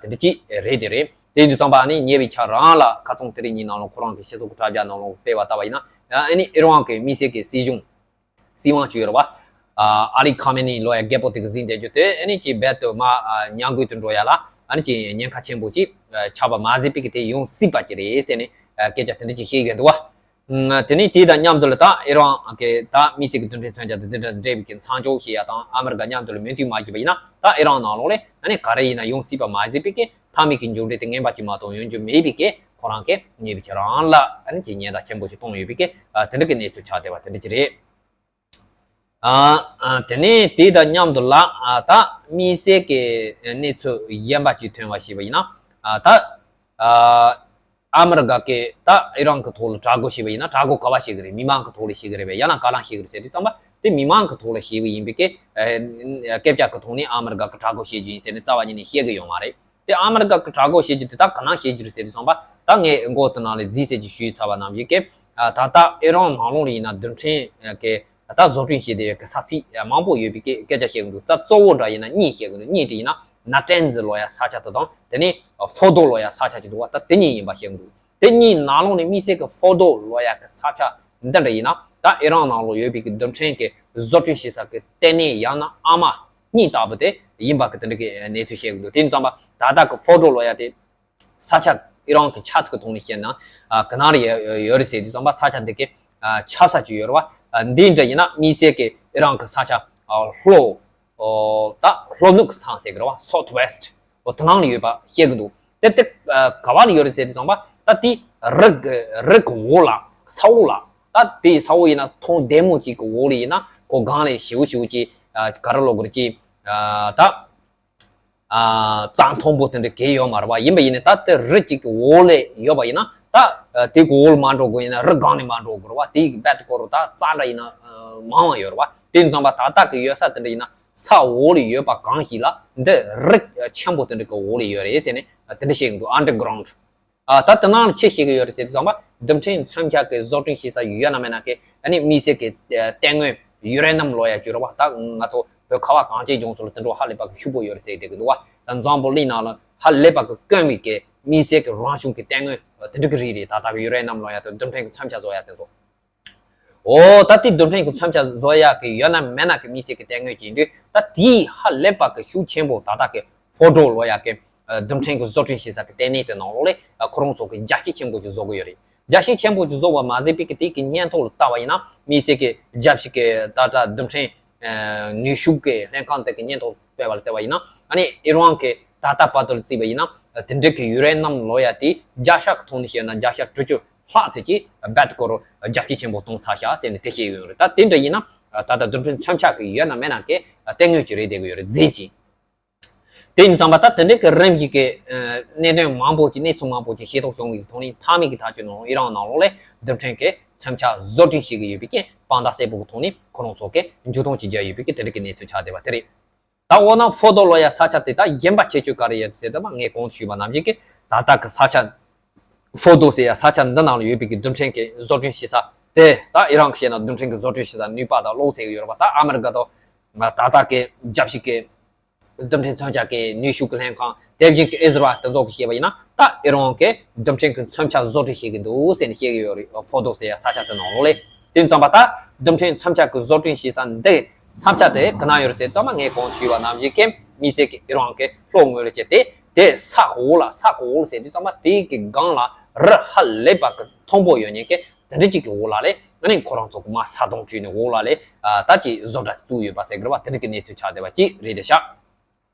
དེ་འདྲ་ཅིག་རེད། དེ་རེད། དེ་ཡིན་དུས་ཙམ་པ་ཨ་ནི་ཉེ་བའི་ཆར་རང་ལ་ཁ་རྩང་དེ་རིང་ཉིན་ནང་ལ་ཁོ་རང་གི་སྤྱི་ཚོགས་ཀྱི་དྲ་རྒྱ་ནང་ལ་སྤེལ་བ་ལྟ་བ་ཡིན་ན་ཨ་ནི་ཨི་རན་གི་མི་སེར་གི་སྲིད་གཞུང་སྲིད་དབང་ཅིག་ཡོད་རེད་བ། ཨ་ལི་ཁ་མེ་ནི་ལོ་ཡ་རྒད་པོ་དེ་གི་གཟིགས་བསྡད་རྒྱུ་དེ་ཨ་ནི་ཅིག་རྦད་དེ་མར་ཉམས་རྒུད་དུ་འགྲོ་ཡ་ལ་ཨ་ནི་ཅིག་ཉེན་ཁ་ཆེན་པོ་ཅིག་ཆགས་པ་མ་ཟད་པའི་གི་དེ་ཡོང་སྲིད་པ་ཅིག་རེད་ཟེར་ནས་སྐད་ཆ་དེ་འདྲ་ཅིག་བཤད་ཡོད་འདུག་བ། དེ་ནས་དེ་དང་མཉམ་དུ་ལ་ད་ཨི་རན་གི་ད་མི་སེར་གི་རྡུལ་ཕྲན་མཚོན་ཆ་དེ་དེ་འདྲ་འབྲེལ་བའི་གི་མཚམས་འཇོག་བྱེད་ཡ་དང་ཨ་མི་རི་ཀ་མཉམ་དུ་ལ་མོས་མཐུན་མ་བྱས་པ་ཡིན་ན་ད་ཨི་རན་ནང་ལོགས་ལ་ཨ་ནི་ག་རེ་ཡིན་ན་ཡོང་སྲིད་པ་མ་ཟད་པའི་གི་མཐའ་མའི་གི་མཇུག་འབྲས་དེ་ངན་པ་ཅིག་མ་གཏོགས་ཡོང་རྒྱུ་མེད་པའི་གི་ཁོ་རང་གི་ཉེ་བའི་ཆར་རང་ལ་ཨ་ནི་ཅིག་ཉེན་བརྡ་ཆེན་པོ་ཞིག་བཏང་ཡོད་པའི་གི་དེ་འདྲ་གི་གནས་ཚུལ་ཆགས་བསྡད་པ་དེ་འདྲ་ཅིག་རེད། ཨ་ཨ་དེ་ནས་དེ་དང་མཉམ་དུ་ལ་ཨ་ད་དམིགས་བསལ་གྱི་གནས་ཚུལ་གཞན་པ་ཅིག་ཐོན་པ་ཞིག་ཡིན་ན་ཨ་ད་ཨ་ཨ་མི་རི་ཀ་གི་ད་ཨི་རན་གྱི་ཐོག་ལ་དྲག་རྒོལ་བྱས་པ་ཡིན་ན་དྲག་རྒོལ་ག་པར་བྱེད་ཀྱི་རེད། མི་མང་གི་ཐོག་ལ་བྱེད་ཀྱི་རེད་པས། ཡང་ན་ག་ལ་བྱེད་ཀྱི་རེད་ཟེར་དུས་ཙམ་པ་དེ་མི་མང་གི་ཐོག་ལ་བྱས་པ་ཡིན་པའི་གི་ཨ་སྐད་ཆ་གི་ཐོག་ནས་ཨ་མི་རི་ཀ་གི་དྲག་རྒོལ་བྱེད་རྒྱུ་ཡིན་ཟེར་ནས་རྩ་བ་ཉིད་ནས་བཤད་ཀྱི་ཡོད་མ་རེད། དེ་ཨ་མི་རི་ཀ་གི་དྲག་རྒོལ་བྱེད་རྒྱུ་དེ་ད་ག་ན་བྱེད་རྒྱུ་རེད་ཟེར་དུས་ཙམ་པ་ད་ངས་འགོ་དེ་ནང་ལ་རྫིས་ཟེར་གྱི་ཞུས་ཚར་བ་ནང་བཞིན་གི་ད་ལྟ་ཨི་རན་ནང་ལོགས་ལ་ཡིན་ན་རྡུལ་ཕྲན་གི་ད་བཟོ་སྐྲུན་བྱས་བསྡད་ཡོད་གི་ས་ཚིགས་མང་པོ་ཡོད་པའི་སྐད་སྐད་ཆ་བཤད་གི་འདུག་ད་གཙོ་བོ་འདྲ་ཡིན་ན་གཉིས་བཤད་གི་འདུག་གཉིས་དེ་ཡིན་ན་ན་ཏྲན་ཛི་ལོ་ཡ་ས་ཆ་དེ་དང་དེ་ནས་ཧྥོ་དོ་ལོ་ཡ་ས་ཆ་ཅིག་འདུག་བ། ད་དེ་གཉིས་ཡིན་པ་བཤད་གི་འདུག་དེ་གཉིས་ནང་ལོགས་ནས་དམིགས་བསལ་གི་ཧྥོ་དོ་ལོ་ཡ་གི་ས་ཆ་འདི་འདྲ་ཡིན་ན་ད་ཨི་རན་ནང་ལོགས་ཡོད་པའི་གི་རྡུལ་ཕྲན་གི་བཟོ་སྐྲུན་བྱེད་ས་གི་ལྟེ་གནས་ཡང་ན་ཨ་མ་གཉིས་ལྟ་བུ་དེ་ཡིན་པ་གི་དེ་འདྲ་གི་གནས་ཚུལ་བཤད་གི་འདུག་དེ་ཡིན་ཙམ་པ་ད་ལྟ་གི་ཧྥོ་དོ་ལོ་ཡ་དེ་ས་ཆ་ཨི་རན་གྱི་ཆ་ཚིགས་ཀྱི་ཐོག་ནས་བཤད་ན་ཨ་ག་ན་རེ་ཡོད་རེད་ཟེར་དུས་ཙམ་པ་ས་ཆ་འདི་གའི་ཨ་ཆབ་གསང་ཅིག་ཡོད་རེད་བ། ཨ་འདི་འདྲ་ཡིན་ན་དམིགས་བསལ་གྱི་ཨི་རན་གྱི་ས་ཆ་ཨ་ལྷོ་ཨོ་ད་ལྷོ་ནུབ་ཀྱི་ཚང་ཟེར་གི་རེད་བ། སོ་ཐ་ཝེ་སི་ཊི་ཨོ་དེ་ནང་ལ་ཡོད་པ་བཤད་གི་འདུག་དེ་དེ་ཨ་ག་བ་ལ་ཡོད་རེད་ཟེར་དུས་ཙམ་པ་ད་དེ་རི་གི་རི་གི་འོག་ལ་ས་འོག་ལ་ད་དེ་ས་འོག་ཡིན་ན་ཐང་རྡེ་མོ་ཅིག་གི་འོག་ལ་ཡིན་ན་ཁོ་སྒང་ལ་ཞེ་པོ་ཞེ་པོ་ཅིག་ཨ་ག་རེ་ལབ་དགོས་རེད་ཅིག་ཨ་ད། ཨ་རྩྭ་མཐོན་པོ་དེ་འདྲ་གས་ཡོད་མ་རེད་བ། ཡིན་པ་ཡིན་ནའི་ད་ལྟ་རི་གཅིག་གི་འོག་ལ་ཡོད་པ་ཡིན་ན་ ད་དེ་གི་འོག་ལ་མ་འགྲོ་དགོས་ཡིན་ན་རི་སྒང་ནས་མ་འགྲོ་དགོས་རེད་བ། དེ་གི་རྦད་དེ་སྐོར་རུ་ད་རྩ་འདྲ་ཡིན་ན་མང་བ་ཡོད་རེད་བ། དེ་ཡིན་ཙང་པ་ད་ལྟ་གི་ཡོད་ས་དེ་འདྲ་ཡིན་ན་ས་འོག་ལ་ཡོད་པ་གང་ཞིག་ལ་འདི་རི་ཆེན་པོ་དེ་འདྲ་གི་འོག་ལ་ཡོད་རེད་ཟེར་ནས་དེ་འདྲ་བཤད་གི་འདུག underground། ཨ་ད་དེ་ནང་ལ་ཆི་བཤད་གི་ཡོད་རེད་ཟེར་དུས་ཙམ་པ་རྡུལ་ཕྲན་མཚོན་ཆ་གི་བཟོ་སྐྲུན་བྱེད་ས་ཡོད་ན་མེད་ན་གི་ཨ་ནི་དམིགས་བསལ་གི་ཨ་ལྟེ་ངོས་ཡུ་རེ་ནམ་ལབ་ཡ་ཅིག་ཡོད་རེད་བ། ད་ང་ཚོ་བོད་ཁ་བ་གངས་ཅན་ལྗོངས་ཚོ་ལ་དེ་འདྲ་ཧ་ལས་པ་གི་ཤུགས་པོ་ཡོད་རེད་ཟེར་གི་འདུག་བ། ད་འཛམ་བུ་གླིང་ནང་ལ་ཧ་ལས་པ་གི་དཀོན་པའི་གི་དམིགས་བསལ་གི་རང་བྱུང་གི་ལྟེ་ངོས་དེ་འདྲ་གི་རིགས་རེད། ད་ལྟ་གི་ཡུ་རེ་ནམ་ལབ་ཡ་དེ་རྡུལ་ཕྲན་གི་མཚོན་ཆ་བཟོ་ཡ་དེ་ཚོ། འོ་ད་དེ་རྡུལ་ཕྲན་གྱི་མཚོན་ཆ་བཟོ་ཡག་གི་ཡོད་ན་མེད་ན་གི་དམིགས་བསལ་གྱི་ལྟེ་ངོས་ཅིག་ཡིན་དུས་ད་དེའི་ཧ་ལས་པ་གི་ཤུགས་ཆེན་པོ་ད་ལྟ་གི་ཕོ་ཊོ་ལབ་ཡག་གི་རྡུལ་ཕྲན་གྱི་བཟོ་སྐྲུན་བྱེད་ས་གི་ལྟེ་གནས་དེ་ནང་ལོགས་ལ་ཁོ་རང་ཚོ་གི་རྒྱ་ཤིག་ཆེན་པོ་ཅིག་བཟོ་གི་ཡོད་རེད། རྒྱ་ཤིག་ཆེན་པོ་ཅིག་བཟོ་བ་མ་ཟད་པའི་གི་དེ་གི་སྙན་ཐོ་ལ་ལྟ་བ་ཡིན་ན་དམིགས་བསལ་གྱི་རྒྱ་ཤིག་གི་ད་ལྟ་རྡུལ་ཕྲན་ནུས་ཤུགས་ཀྱི་ལྷན་ཁང་དེ་གི་སྙན་ཐོ་སྤེལ་བ་ལ་ལྟ་བ་ཡིན་ན་ཨ་ནི་ཨི་རན་གྱི་ད་ལྟ་བར་དུ་ལ་བརྩིས་པ་ཡིན་ན་དེ་འདྲ་གི་ཡུ་རེ་ནམ་ལབ་ཡག་དེ་རྒྱ་ཤ་གི་ཐོག་ནས་བཤད་ན་རྒྱ་ཤ་དྲུག་ཅུ་ལྷག་ཙམ་གྱིས་རྦད་དེ་སྐོར་རྒྱ་ཤུགས་ཆེན་པོ་གཏོང་ཚར་ཤག་ཟེར་ནས་དེ་བཤད་ཡོད་རེད། ད་དེ་འདྲ་ཡིན་ན་ད་ལྟ་རྡུལ་ཕྲན་མཚོན་ཆ་གི་ཡོད་ན་མེད་ན་གི་ལྟེ་ངོས་ཅིག་རེད་བསྡད་གི་ཡོད་རེད་རྫས་ཅིག་དེ་ཡིན་ཙང་པ་ད་དེ་འདྲའི་གི་རིམ་བཞིན་གྱི་གནད་དོན་མང་པོ་ཅིག་གནས་ཚུལ་མང་པོ་ཅིག་ཤེས་རྟོགས་བྱུང་བའི་ཐོག་ནས་མཐའ་མའི་གི་ཐག་གཅོད་ནང་ཨི་རན་ནང་ལོགས་ལ་རྡུལ་ཕྲན་གྱི་མཚོན་ཆ་བཟོ་སྐྲུན་བྱེད་ཀྱི་ཡོད་པའི་རྐྱེན་དཔང་རྟགས་གསལ་པོ་གི་ཐོག་ནས་ཁོ་རང་ཚོ་གི་མཇུག་སྡོམ་ཅིག་བརྒྱབ་ཡོད་པའི་གི་དེ་འདྲའི་གི་གནས་ཚུལ་ཆགས་བསྡད་པ་དེ་རེད། ད་འོ་ན་ཕོ་ཊོ་ལབ་ཡག་ས་ཆ་དེ་ད་གཞན་པ་ཁྱད་ཆོས་ག་རེ་ཡོད་ཟེར་ད་མ་ངས་གོང་དུ་ཞུས་པ་ནང་བཞིན་གི་ད་ལྟ་གི་ས་ཆ་ཕོ་ཊོ་ཟེར་ཡག་ས་ཆ་འདི་ནང་ལ་ཡོད་པའི་གི་རྡུལ་ཕྲན་གྱི་བཟོ་སྐྲུན་བྱེད་ས་དེ་ད་ཨི་རན་གྱི་བཤད་ན་རྡུལ་ཕྲན་གྱི་བཟོ་སྐྲུན་བྱེད་ས་ནུས་པ་དང་གློག་ཟེར་གི་ཡོད་རེད་པ། ད་ཨ་མི་རི་ཀ་དང་ད་ལྟ་གི་རྒྱ་ཤིག་གི་རྡུལ་ཕྲན་མཚོན་ཆ་གི་ནུས་ཤུགས་ཀྱི་ལྷན་ཁང་དེ་བཞིན་གྱི་ཨི་ཟི་རལ་དེ་ཚོ་གིས་བཤད་པ་ཡིན་ན་ད་ཨི་རན་གྱིས་རྡུལ་ཕྲན་གྱི་མཚོན་ཆ་བཟོ་སྐྲུན་བྱེད་ཀྱི་འདུག་ཟེར་ནས་བཤད་ཀྱི་ཡོད་རེད། ཕོ་ཊོ་ཟེར་ཡག་ས་ཆ་དེ་ནང་ལོགས་ལ། དེ་ཙམ་པ་ད་རྡུལ་ཕྲན་མཚོན་ཆ་གི་བཟོ་སྐྲུན་བྱེད་ས་འདི་ས་ཆ་དེ་ག་ན་ཡོད་རེད་ཟེར་ཙམ་པ་ངས་གོང་དུ་ཞུས་པ་ནང་བཞིན་གྱི་དམིགས་བསལ་གྱི་ཨི་རན་གྱི་ལྷོ་ངོས་ལ་བྱས་ཏེ་དེ་ས་འོག་ལ་ས་འོག་ལ་ཟེར་དུས་ཙམ་པ་དེ་གི་སྒང་ལ་རི་ཧ་ལས་པ་གི་མཐོན་པོ་ཡོད་མཁན་གྱི་དེ་འདྲ་ཅིག་གི་འོག་ལ་ལས་ཨ་ནི་ཁོ་རང་ཚོ་གི་མར་ས་དོང་བརྒྱུད་ནས་འོག་ལ་ལས་ད་ཅིག་བཟོ་གྲྭ་བཙུགས་ཡོད་པ་ཟེར་གི་རེད་བ། དེ་འདྲ་གི་གནས་ཚུལ་ཆགས་བསྡད་པ་ཅིག་རེད་དེ་ཤག་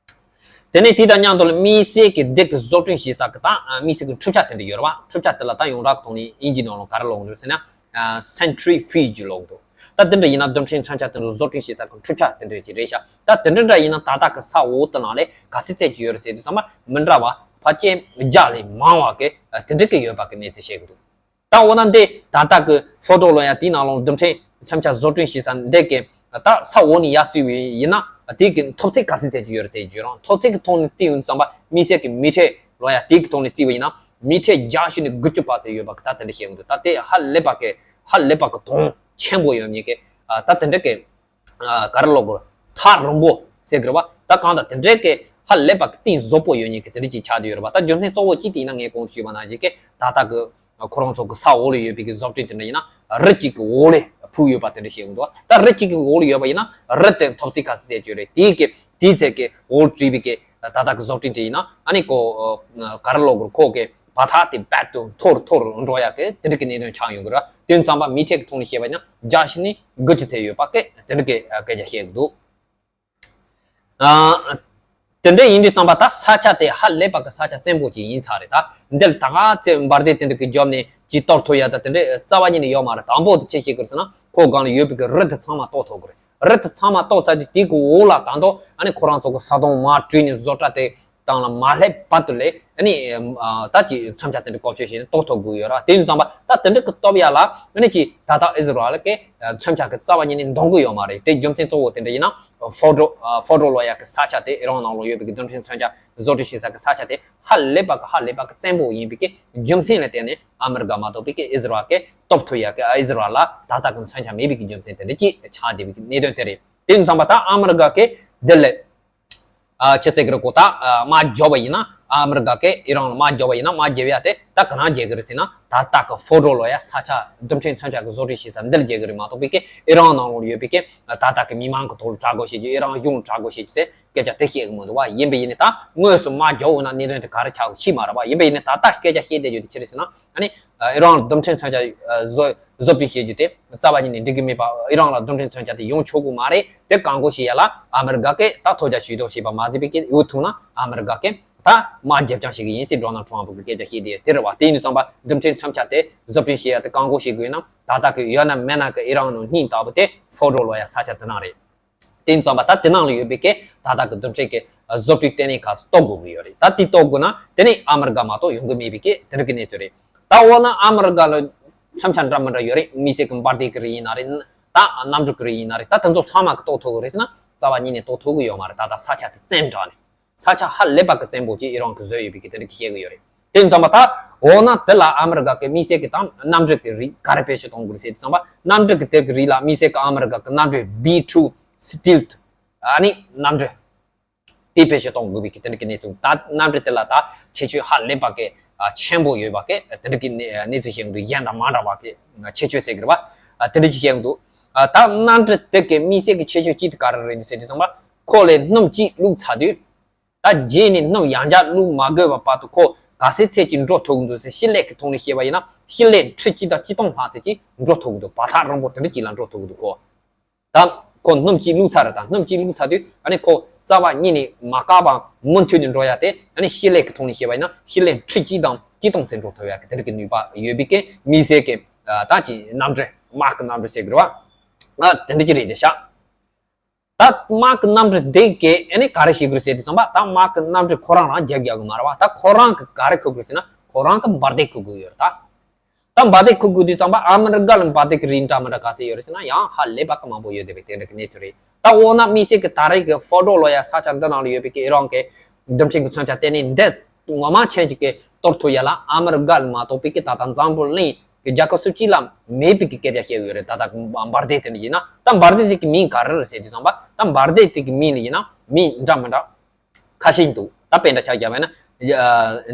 དེ་ནས་དེ་དང་མཉམ་དུ་ལ་དམིགས་བསལ་གྱི་འདི་གི་བཟོ་སྐྲུན་བྱེད་ས་གི་ད་དམིགས་བསལ་གྱི་འཕྲུལ་ཆ་དེ་འདྲ་ཡོད་རེད་བ། འཕྲུལ་ཆ་དེ་ལ་ད་ཡོངས་གྲགས་ཀྱི་ཐོག་ནས་དབྱིན་ཇིའི་ནང་ལ་ག་རེ་ལབ་ཀྱི་འདུག་ཟེར་ན་centrifuge་ལབ་ཀྱི་འདུག་ད་དེ་འདྲ་ཡིན་ན་རྡུལ་ཕྲན་མཚོན་ཆ་དེ་འདྲ་བཟོ་སྐྲུན་བྱེད་ས་གི་འཕྲུལ་ཆ་དེ་འདྲ་ཅིག་རེད་ཤག་ད་དེ་འདྲ་འདྲ་ཡིན་ན་ད་ལྟ་གི་ས་འོག་དེ་ནང་ལ་ག་ཚད་ཚད་ཅིག་ཡོད་རེད་ཟེར་དུས་ཙམ་པ་མི་འདྲ་བ་ཕལ་ཆེར་བརྒྱ་ལས་མང་བ་གི་དེ་འདྲ་གི་ཡོད་པ་གི་གནས་ཚུལ་བཤད་ཀྱི་འདུག་ད་འོ་ན་འདི་ད་ལྟ་གི་ཕོ་ཊོ་ལབ་ཡག་དེའི་ནང་ལོགས་རྡུལ་ཕྲན་མཚོན་ཆ་བཟོ་སྐྲུན་བྱེད་ས་འདི་གི་ད་ས་འོག་ནས་ཡར་བརྩིས་པ་ཡིན་ན་དེ་གི་མཐོ་ཚད་ག་ཚད་ཚད་ཅིག་ཡོད་རེད་ཟེར་རྒྱུ་རང་མཐོ་ཚད་ཀྱི་ཐོག་ནས་བརྩིས་ཡོང་ཙམ་པ་དམིགས་བསལ་གྱི་མི་ཊར་ལབ་ཡག་དེ་གི་ཐོག་ནས་བརྩིས་པ་ཡིན་ན་མི་ཊར་བརྒྱ་བཞི་ནས་དགུ་བཅུ་བར་ཙམ་ཡོད་པ་གི་ད་དེ་འདྲ་བཤད་ཀྱི་འདུག་ད་དེ་ཧ་ལས་པ་གི་ཧ་ལས་པ་གི་དོང་ཆེན་པོ་ཡོད་མཁན་གྱི་ད་དེ་འདྲ་གི་ག་རེ་ལབ་དགོས་ཐག་རིང་པོ་ཟེར་གི་རེད་བ། ད་གང་ལྟར་དེ་འདྲའི་གི་ཧ་ལས་པ་གི་གཏིང་ཟབ་པོ་ཡོད་མཁན་གྱི་དེ་འདྲ་ཅིག་ཆགས་བསྡད་ཡོད་རེད་བ། ད་རྒྱུ་མཚན་གཙོ་བོ་གཅིག་དེ་ཡིན་ན་ངས་གོང་དུ་ཞུས་པ་ནང་བཞིན་གི་ད་ལྟ་གི་ཁོ་རང་ཚོ་གི་ས་འོག་ལ་ཡོད་པའི་གི་བཟོ་སྐྲུན་དེ་འདྲ་ཡིན་ན་རི་གཅིག་གི་འོག་ལ་ཕུག་ཡོད་པ་དེ་འདྲ་བཤད་ཀྱི་འདུག་ད་རི་གཅིག་གི་འོག་ལ་ཡོད་པ་ཡིན་ན་རི་དེ་མཐོ་ཚད་ག་ཚད་ཟེར་རྒྱུ་རེད། དེའི་གི་དེའི་ཚད་གི་འོག་བྲིས་པའི་གི་ད་ལྟ་གི་བཟོ་སྐྲུན་དེ་ཡིན་ན་ཨ་ནི་ཁོ་ག་རེ་ལབ་དགོས་ཁོ་གི་བར་ཐག་དེ་རྦད་དེ་མཐོ་རུ་མཐོ་རུ་འགྲོ་ཡག་གི་དེ་འདྲ་གི་གནད་དོན་ཆགས་ཡོང་གི་རེད། དེ་ཙམ་པ་མི་ཊར་གི་ཐོག་ནས་བཤད་པ་ཡིན་ན་བརྒྱ་བཞི་ནས་དགུ་བཅུ་ཚད་ཡོད་པ་གི་དེ་འདྲ་གི་སྐད་ཆ་བཤད་གི་འདུག་ཨ། དེ་འདྲ་ཡིན་དུས་ཙམ་པ་ད་ས་ཆ་དེ་ཧ་ལས་པ་གི་ས་ཆ་བཙན་པོ་ཅིག་ཡིན་ཚར་རེད། ད་འདིར་ད་ག་ཚོད་འབར་མདེལ་དེ་འདྲ་གི་རྒྱབ་ནས་ཅིག་གཏོར་ཐུབ་ཡག་ད་དེ་འདྲ་རྩ་བ་ཉིད་ནས་ཡོད་མ་རེད། དང་པོ་དེ་ཅི་བྱེད་དགོས་ཟེར་ན་ཁོ་སྒང་ལ་ཡོད་པའི་གི་རི་དེ་ཚང་མ་གཏོར་ཐུབ་དགོས་རེད། རི་དེ་ཚང་མ་གཏོར་ཚར་དུས་དེ་གི་འོག་ལ་ད་དུང་ཨ་ནི་ཁོ་རང་ཚོ་གི་ས་དོང་མར་བྲུས་ནས་བཟོ་གྲྭ་དེ་སྒང་ལ་མ་སླེབས་བར་དུ་ལས་ཨ་ནི་ད་ཅིག་མཚོན་ཆ་དེ་འདྲ་བཀོལ་སྤྱོད་བྱས་ནས་གཏོར་ཐུབ་དགོས་ཡོད་ར། དེ་ཡིན་ཙམ་པ་ད་དེ་འདྲ་གི་གཏོར་ཡག་ལ་ཨ་ནི་ཅིག་ད་ལྟ་ཨི་ཟི་རལ་གི་མཚོན་ཆ་གི་རྩ་བ་ཉིད་ནས་འདང་གི་ཡོད་མ་རེད། དེ་རྒྱུ་མཚན་གཙོ་བོ་དེ་འདྲ་ཡིན་ན་ཕོ་ཊོ་ཕོ་ཊོ་ལབ་ཡག་གི་ས་ཆ་དེ་ཨི་རན་ནང་ལ་ཡོད་པའི་གི་རྡུལ་ཕྲན་མཚོན་ཆ་བཟོ་སྐྲུན་བྱེད་ས་གི་ས་ཆ་དེ་ཧ་ལས་པ་གི་ཧ་ལས་པ་གི་བཙན་པོ་ཡིན་པའི་གི་རྒྱུ་མཚན་ལ་བརྟེན་ནས་ཨ་མི་རི་ཀ་མ་གཏོགས་པའི་གི་ཨི་ཟི་རལ་གི་གཏོར་ཐུབ་ཡག་གི་ཨི་ཟི་རལ་ལ་ད་ལྟ་གི་མཚོན་ཆ་མེད་པའི་གི་རྒྱུ་མཚན་དེ་འདྲ་ཅིག་ཆགས་བསྡད་པའི་གི་གནད་དོན་དེ་རེད། དེ་ཡིན་ཙམ་པ་ད་ཨ་མི་རི་ཀ་གི་དེ་ལས་ཨ་ཆི་ཟེར་གི་རེད་གོ་ད་ཨ་དམག་རྒྱག་པ་ཡིན་ན་ཨ་མི་རི་ཀ་གི་ཨི་རན་ལ་དམག་རྒྱག་པ་ཡིན་ན་དམག་རྒྱག་ཡག་དེ་ད་ག་ནང་རྒྱག་གི་རེད་ཟེར་ན་ད་ལྟ་གི་ཕོ་ཊོ་ལབ་ཡག་ས་ཆ་རྡུལ་ཕྲན་མཚོན་ཆ་གི་བཟོ་སྐྲུན་བྱེད་ས་འདིར་རྒྱག་གི་རེད་མ་གཏོགས་པའི་གི་ཨི་རན་ནང་ལོགས་ཡོད་པའི་གི་ད་ལྟ་གི་མི་མང་གི་ཐོག་ལ་དྲག་རྒོལ་བྱེད་རྒྱུ་ཨི་རན་གཞུང་ལ་དྲག་རྒོལ་བྱེད་རྒྱུ་ཟེར་སྐད་ཆ་དེ་བཤད་གི་མི་འདུག་བ། ཡིན་པ་ཡིན་ནའི་ད་དངོས་སུ་དམག་རྒྱག་འོང་ན་གནད་དོན་དེ་ག་རེ་ཆགས་ཤེས་མ་རེད་བ། ཡིན་པ་ཡིན་ནའི་ད་ལྟ་སྐད་ཆ་བཤད་བསྡད་རྒྱུ་དེ་ཅི་རེད་ཟེར་ན་ཨ་ནི་ཨི་རན་ལ་རྡུལ་ཕྲན་མཚོན་ཆ་བཟོ་བཟོ་སྐྲུན་བྱེད་རྒྱུ་དེ་རྩ་བ་ཉིད་ནས་འགྲིག་གི་མེད་པ། ཨི་རན་ལ་རྡུལ་ཕྲན་མཚོན་ཆ་དེ་ཡོང་ཆོག་གི་མ་རེད། དེ་བཀག་འགོག་བྱེད་ཡ་ལ་ཨ་མི་རི་ཀ་གིས་ད་ཐོལ་རྒྱག་ཇུས་གཏོགས་བྱས་པ་མ་ཟད་པའི་གི་འོས་ཐུག་ན་ཨ་མི་རི་ཀ་གིས་ད་དམག་རྒྱབ་རྐྱང་བྱེད་གི་ཡིན་ཟེར་ཌོ་ནལ་ཊམ་ཕ་གིས་སྐད་ཆ་བཤད་དེ་དེ་རེད་བ། དེ་ཡིན་དུས་ཙམ་པ་རྡུལ་ཕྲན་མཚོན་ཆ་དེ་བཟོ་སྐྲུན་བྱེད་ཡ་དེ་བཀག་འགོག་བྱེད་དགོས་ན་ད་ལྟ་གི་ཡོད་ན་མེད་ན་གི་ཨི་རན་ནང་སྙིང་ལྟ་བུ་དེ་ཕོ་ཊོ་ལབ་ཡ་ས་ཆ་དེ་ནང་རེད། དེ་ཡིན་ཙམ་པ་ད་དེ་ནང་ལ་ཡོད་པའི་གི་ད་ལྟ་གི་རྡུལ་ཕྲན་གི་བཟོ་སྐྲུན་ལྟེ་གནས་ཁག་གཏོར་དགོས་ཀྱི་ཡོད་རེད། ད་དེ་གཏོར་དགོས་ན་དེ་ནི་ཨ་མི་རི་ཀ་མ་གཏོགས་ཡོང་གི་མེད་པའི་གི་དེ་འདྲ་གི་གནས་ཚུལ་རེད། ད་འོ་ན་ཨ་མི་རི་ཀ་ལ་མཚོན་ཆ་འདྲ་མི་འདྲ་ཡོད་རེད། མི་སེར་གྱི་འབར་མདེལ་གྱི་རིགས་ཡིན་ན་རེད། ད་གནམ་གྲུ་གི་རིགས་ཡིན་ན་རེད། ད་དེ་ཚོ་ཚང་མ་གི་གཏོར་ཐུབ་ཀྱི་རེད་ཟེར་ན་རྩ་བ་ཉིད་ནས་གཏོར་ཐུབ་ཀྱི་ཡོད་མ་རེད། ད་ད་ས་ཆ་དེ་བཙན་དྲགས་ནས། ས་ཆ་ཧ་ལས་པ་གི་བཙན་པོ་ཅིག་ཨི་རན་གྱིས་བཟོས་ཡོད་པའི་གི་དེ་འདྲ་གི་བཤད་གི་ཡོད་རེད། དེ་ཙམ་པ་ད་འོ་ན་དེ་ལ་ཨ་མི་རི་ཀ་གི་མི་སེར་གི་དང་གནམ་གྲུ་གི་རིགས་ག་རེ་བེད་སྤྱོད་གཏོང་དགོས་རེད་ཟེར་དུས་ཙམ་པ། གནམ་གྲུ་གི་དེབ་གི་རིགས་ལ་མི་སེར་གི་ཨ་མི་རི་ཀ་གི་གནམ་གྲུ་B two Stealth ཨ་ནི་གནམ་གྲུ་དེ་བེད་སྤྱོད་གཏོང་དགོས་པའི་གི་དེ་འདྲ་གི་གནས་ཚུལ། ད་གནམ་གྲུ་དེ་ལ་ད་ཁྱད་ཆོས་ཧ་ལས་པ་གི་ཨ་ཆེན་པོ་ཡོད་པ་གི་དེ་འདྲ་གི་གནས་གནས་ཚུལ་བཤད་གི་འདུག་གཞན་དང་མ་འདྲ་བ་གི་ཁྱད་ཆོས་ཟེར་གི་རེད་པ། ཨ་དེ་འདྲ་ཅིག་བཤད་གི་འདུག་ཨ་ད་གནམ་གྲུ་དེ་གི་མི་སེར་གི་ཁྱད་ཆོས་གཅིག་དེ་ག་རེ་རེད་ཟེར་དུས་ཙམ་པ། ཁོ་ལ་སྣུམ་གཅིག་བླུགས་ཚར་དུས། ད་རྗེས་ནས་སྣུམ་ཡང་བསྐྱར་བླུགས་མ་དགོས་པ་བར་དུ་ཁོ་ག་ཚད་ཚད་ཅིག་འགྲོ་ཐུབ་ཀྱི་འདུག་ཟེར། ཤེལ་ལེབ་ཀྱི་ཐོག་ནས་བཤད་པ་ཡིན་ན་ཤེལ་ལེབ་ཁྲི་གཅིག་དང་ཆིག་སྟོང་ལྷག་ཙམ་ཅིག་འགྲོ་ཐུབ་ཀྱི་འདུག་བར་ཐག་རིང་པོ་དེ་འདྲ་ཅིག་ལ་འགྲོ་ཐུབ་ཀྱི་འདུག་ཁོ། ད་ཁོ་སྣུམ་གཅིག་བླུགས་ཚར་རེད། ད་སྣུམ་གཅིག་བླུགས་ཚར་དུས་ཨ་ནི་ཁོ་རྩ་བ་ཉིད་ནས་མ་བཀག་པ་མུ་མཐུད་ནས་འགྲོ་ཡ་དེ། ཨ་ནི་ཤེལ་ལེབ་ཀྱི་ཐོག་ནས་བཤད་པ་ཡིན་ན་ཤེལ་ལེབ་ཁྲི་གཅིག་དང་ཆིག་སྟོང་ཙམ་འགྲོ་ཐུབ་ཡ་གི་དེ་འདྲ་གི་ནུས་པ་ཡོད་པའི་གི་མི་སེར་གི་ད་ཅིག་གནམ་གྲུ། དམག་གི་གནམ་གྲུ་ཟེར་གི་རེད་པ། ང་དེ་འདྲ་ཅིག་རེད་དེ་ཤག་ད་དམག་གི་གནམ་གྲུ་དེ་གས་ཨ་ནི་ག་རེ་བྱེད་དགོས་རེད་ཟེར་དུས་ཙམ་པ། ད་དམག་གི་གནམ་གྲུ་ཁོ་རང་རང་རྒྱབ་རྒྱག་གི་མ་རེད་པ། ད་ཁོ་རང་གི་ག་རེ་འཁུར་དགོས་རེད་ཟེར་ན་ཁོ་རང་གི་འབར་མདེལ་འཁུར་དགོས་ཡོད་རེད་ད། ད་འབར་མདེལ་འཁུར་དགོས་དུས་ཙམ་པ་ཨ་མི་རི་ཀ་ལ་འབར་མདེལ་གི་རིགས་འདྲ་མི་འདྲ་ག་ཚད་ཡོད་རེད་ཟེར་ན་ཡང་ཧ་ལས་པ་གི་མང་པོ་ཡོད་བསྡད་པའི་དེ་འདྲ་གི་གནས་ཚུལ་རེད། ད་འོ་ན་མི་སེར་གི་ད་རེས་གི་ཕོ་ཊོ་ལོ་ཡ་ས་ཆ་འདི་ནང་ལ་ཡོད་པའི་གི་ཨི་རན་གི་རྡུལ་ཕྲན་གི་མཚོན་ཆ་དེ་ནི་འདི་ངོ་མ་ཆེན་ཅིག་གི་གཏོར་ཐུབ་ཡ་ལ་ཨ་མི་རི་ཀ་ལ་མ་གཏོགས་པའི་གི་ད་ལྟ་འཛམ་བུ་གླིང་གི་རྒྱལ་ཁབ་སུ་གཅིག་ལ་མེད་པའི་གི་སྐད་ཆ་བཤད་ཡོད་རེད། ད་ལྟ་འབར་མདེལ་དེ་འདྲ་ཡིན་ན། ད་འབར་མདེལ་དེ་གི་མིང་ག་རེ་རེད་ཟེར་དུས་ཙམ་པ། ད་འབར་མདེལ་དེ་གི་མིང་ལ་ཡིན་ན་མིང་འདྲ་མི་འདྲ་ཁ་ཤས་འདུག་ད་དཔེ་འདྲ་ཆ་བརྒྱབ་པ་ཡིན་ན་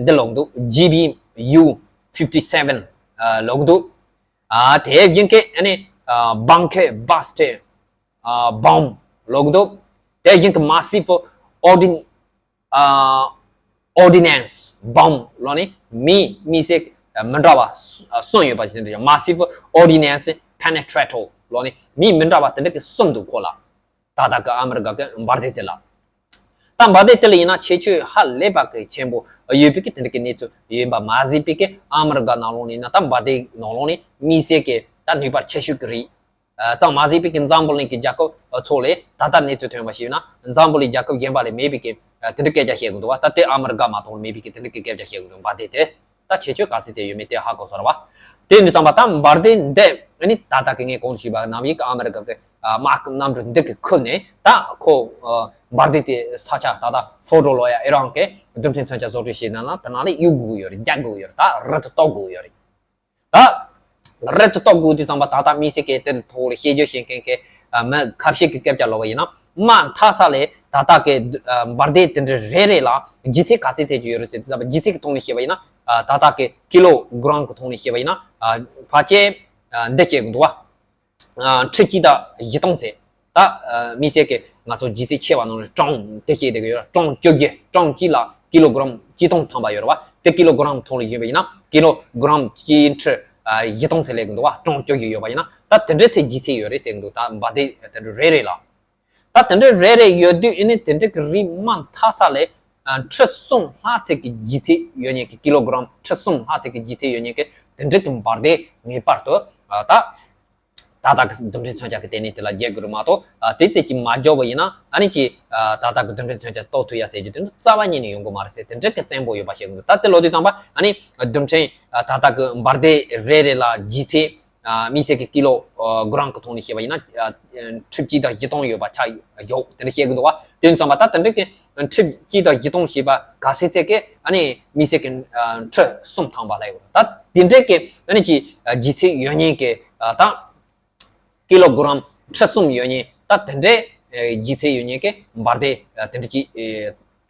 འདི་ལོག་འདུག G B U fifty seven ལོག་འདུག་ཨ་དེ་བཞིན་གི་ཨ་ནི་Bunker Buster Bomb ལོག་འདུག་དེ་བཞིན་གི་Massive Ordin- ཨ་Ordnance Bomb ལོ་ནི་མི་མི་སེར་མི་འདྲ་བ་གསུམ་ཡོད་པ་ཞིག་དེ་འདྲ། Massive Ordnance Penetrator ལོ་ནི་མི་མི་འདྲ་བ་དེ་འདྲ་གི་གསུམ་འདུག་ཁོ་ལ། ད་ལྟ་གི་ཨ་མི་རི་ཀ་གི་འབར་མདེལ་དེ་ལ། ད་འབར་མདེལ་དེ་ལ་ཡིན་ན་ཁྱད་ཆོས་ཧ་ལས་པ་གི་ཆེན་པོ་ཡོད་པའི་གི་དེ་འདྲ་གི་གནས་ཚུལ་ཡིན་པ་མ་ཟད་པའི་གི་ཨ་མི་རི་ཀ་ནང་ལོགས་ནས་ན་ད་འབར་མདེལ་ནང་ལོགས་ནས་མི་སེར་གི་ད་ནུས་པ་ཆེ་ཤོས་གི་རིགས། ཨ་ཙམ་མ་ཟད་པའི་གི་འཛམ་བུ་གླིང་གི་རྒྱལ་ཁབ་ཚོ་ལས་ད་ལྟ་གནས་ཚུལ་ཐོན་པ་ཞིག་ཡིན་ན་འཛམ་བུ་གླིང་རྒྱལ་ཁབ་གཞན་པ་ལས་མེད་པའི་གི་དེ་འདྲ་སྐད་ཆ་བཤད་གི་འདུག་བ། ད་དེ་ཨ་མི་རི་ཀ་མ་གཏོགས་མེད་པའི་གི་དེ་འདྲ་གི་སྐད་ཆ་བཤད་གི་འདུག་འབར་མདེལ་དེ། ད་ཁྱད་ཆོས་ག་ཚད་ཚད་ཡོད་མེད་དེ་ཧ་གོ་ས་རེད་བ། དེ་ཡིན་དུས་ཙམ་པ་ད་འབར་མདེལ་འདི་ཨ་ནི་ད་ལྟ་གི་ངས་གོང་དུ་ཞུས་པ་ནམ་ཡིག་གི་ཨ་མི་རི་ཀ་གི་དམག་གི་གནམ་གྲུ་འདི་གི་ཁུལ་ནས་ད་ཁོ་འབར་མདེལ་དེ་ས་ཆ་ད་ལྟ་ཕོ་ཊོ་ལོ་ཡ་ཨི་རན་གི་རྡུལ་ཕྲན་མཚོན་ཆ་བཟོ་སྐྲུན་བྱེད་ན་ན་དེ་ནང་ལ་གཡུག་དགོས་ཀྱི་ཡོད་རེད། རྒྱག་དགོས་ཀྱི་ཡོད་རེད། ད་རི་དེ་གཏོར་དགོས་ཀྱི་ཡོད་རེད། ད་རི་དེ་གཏོར་དགོས་དུས་ཙམ་པ་ད་ལྟ་མི་སེར་གི་དེ་ཐོག་ལ་བཤད་རྒྱུ་བཤད་མཁན་གི་མི་ཁ་ཤས་ཀྱི་སྐད་ཆ་ལོག་པ་ཡིན་ན་དམག་འཐབ་ས་ལས་ད་ལྟ་གི་འབར་མདེལ་དེ་འདྲ་རེ་རེ་ལ་ལྗིད་ཚད་ག་ཚད་ཚད་ཀྱི་ཡོད་རེད་ཟེར་དུས་ཙམ་པ་ལྗིད་ཚད་ཀྱི་ཐོག་ནས་བཤད་པ་ཡིན་ན་ད་ལྟ་གི་ཀི་ལོ་གྷི་རམ་གྱི་ཐོག་ནས་བཤད་པ་ཡིན་ན་ཕལ་ཆེར་འདི་བཤད་གི་འདུག་བ། ཁྲི་གཅིག་དང་བཞི་སྟོང་ཚད། ད་མི་སེར་གི་ང་ཚོ་ལྗིད་ཚད་ཆེ་བ་ནང་ནས་གྲངས་དེ་བཤད་བསྡད་ཀྱི་ཡོད་ར། གྲངས་བཅོ་བརྒྱད། གྲངས་གཅིག་ལ་ཀི་ལོ་གྷི་རམ་གཅིག་སྟོང་ཐམ་པ་ཡོད་ར་བ། དེ་ཀི་ལོ་གྷི་རམ་ཐོག་ལ་བཞག་པ་ཡིན་ན་ཀི་ལོ་གྷི་རམ་གཅིག་ཁྲི་བཞི་སྟོང་ཚད་སླེབས་ཀྱི་འདུག་བ། གྲངས་བཅོ་བརྒྱད་ཡོད་པ་ཡིན་ན་ད་དེ་འདྲའི་ཚད་ལྗིད་ཚད་ཡོད་རེད་ཟེར་གྱི་འདུག་ད་འབར་མདེལ་དེ་འདྲ་རེ་རེ་ལ། ད་དེ་འདྲ་རེ་རེ་ཡོད་དུས་ཨ་ནི་དེ་འདྲ་གི་རིགས་དམག་འཐབ་ས་ལས་ཁྲི་གསུམ་ལྷག་ཚད་ཀྱི་ལྗིད་ཚད་ཡོད་མཁན་གྱི་ཀི་ལོ་གྷི་རམ་ཁྲི་གསུམ་ལྷག་ཚད་ཀྱི་ལྗིད་ཚད་ཡོད་མཁན་གྱི་དེ་འདྲ་གི་འབར་མདེལ་ངེས་པར་དུ་ད། ད་ལྟ་གི་རྡུལ་ཕྲན་མཚོན་ཆ་གི་ལྟེ་གནས་དེ་ལ་རྒྱག་དགོས་རེད་མ་གཏོགས། ཨ་དེ་ཙམ་གྱིས་མ་འཇོག་པ་ཡིན་ན་ཨ་ནི་ཅིག་ཨ་ད་ལྟ་གི་རྡུལ་ཕྲན་མཚོན་ཆ་གཏོར་ཐུབ་ཡ་ཟེར་རྒྱུ་དེ་ཚོ་རྩ་བ་ཉིད་ནས་ཡོང་གི་མ་རེད་ཟེར། དེ་འདྲ་གི་བཙན་པོ་ཡོད་པ་བཤད་གི་འདུག་ད་དེ་ལོ་དུས་ཙམ་པ་ཨ་ནི་རྡུལ་ཕྲན་ཨ་ད་ལྟ་གི་འབར་མདེལ་རེ་རེ་ལ་ལྗིད་ཚད་ཨ་དམིགས་བསལ་གྱི་ཀི་ལོ་ཨ་གྷི་རམ་གི་ཐོག་ནས་བཤད་པ་ཡིན་ན་ཨ་ཁྲི་གཅིག་དང་བཞི་སྟོང་ཡོད་པ་ཆགས་ཡོད་དེ་འདྲ་བཤད་གི་འདུག་བ། དེ་ཙམ་པ་ད་དེ་འདྲ་གི་ཁྲི་གཅིག་དང་བཞི་སྟོང་ཞེས་པ་ག་ཚད་ཚད་ཀྱི་ཨ་ནི་དམིགས་བསལ་གྱི་ཨ་ཁྲི་གསུམ་ཐམ་པ་ལ་ཡོད་རེད། ད་དེ་འདྲ་གི་ཨ་ནི་ཅིག་ལྗིད་ཚད་ཡོད་མཁན་གྱི་ཨ་ད་ཀི་ལོ་གྷི་རམ་ཁྲི་གསུམ་ཡོད་མཁན་ད་དེ་འདྲའི་ལྗིད་ཚད་ཡོད་མཁན་གྱི་འབར་མདེལ་དེ་འདྲ་ཅིག་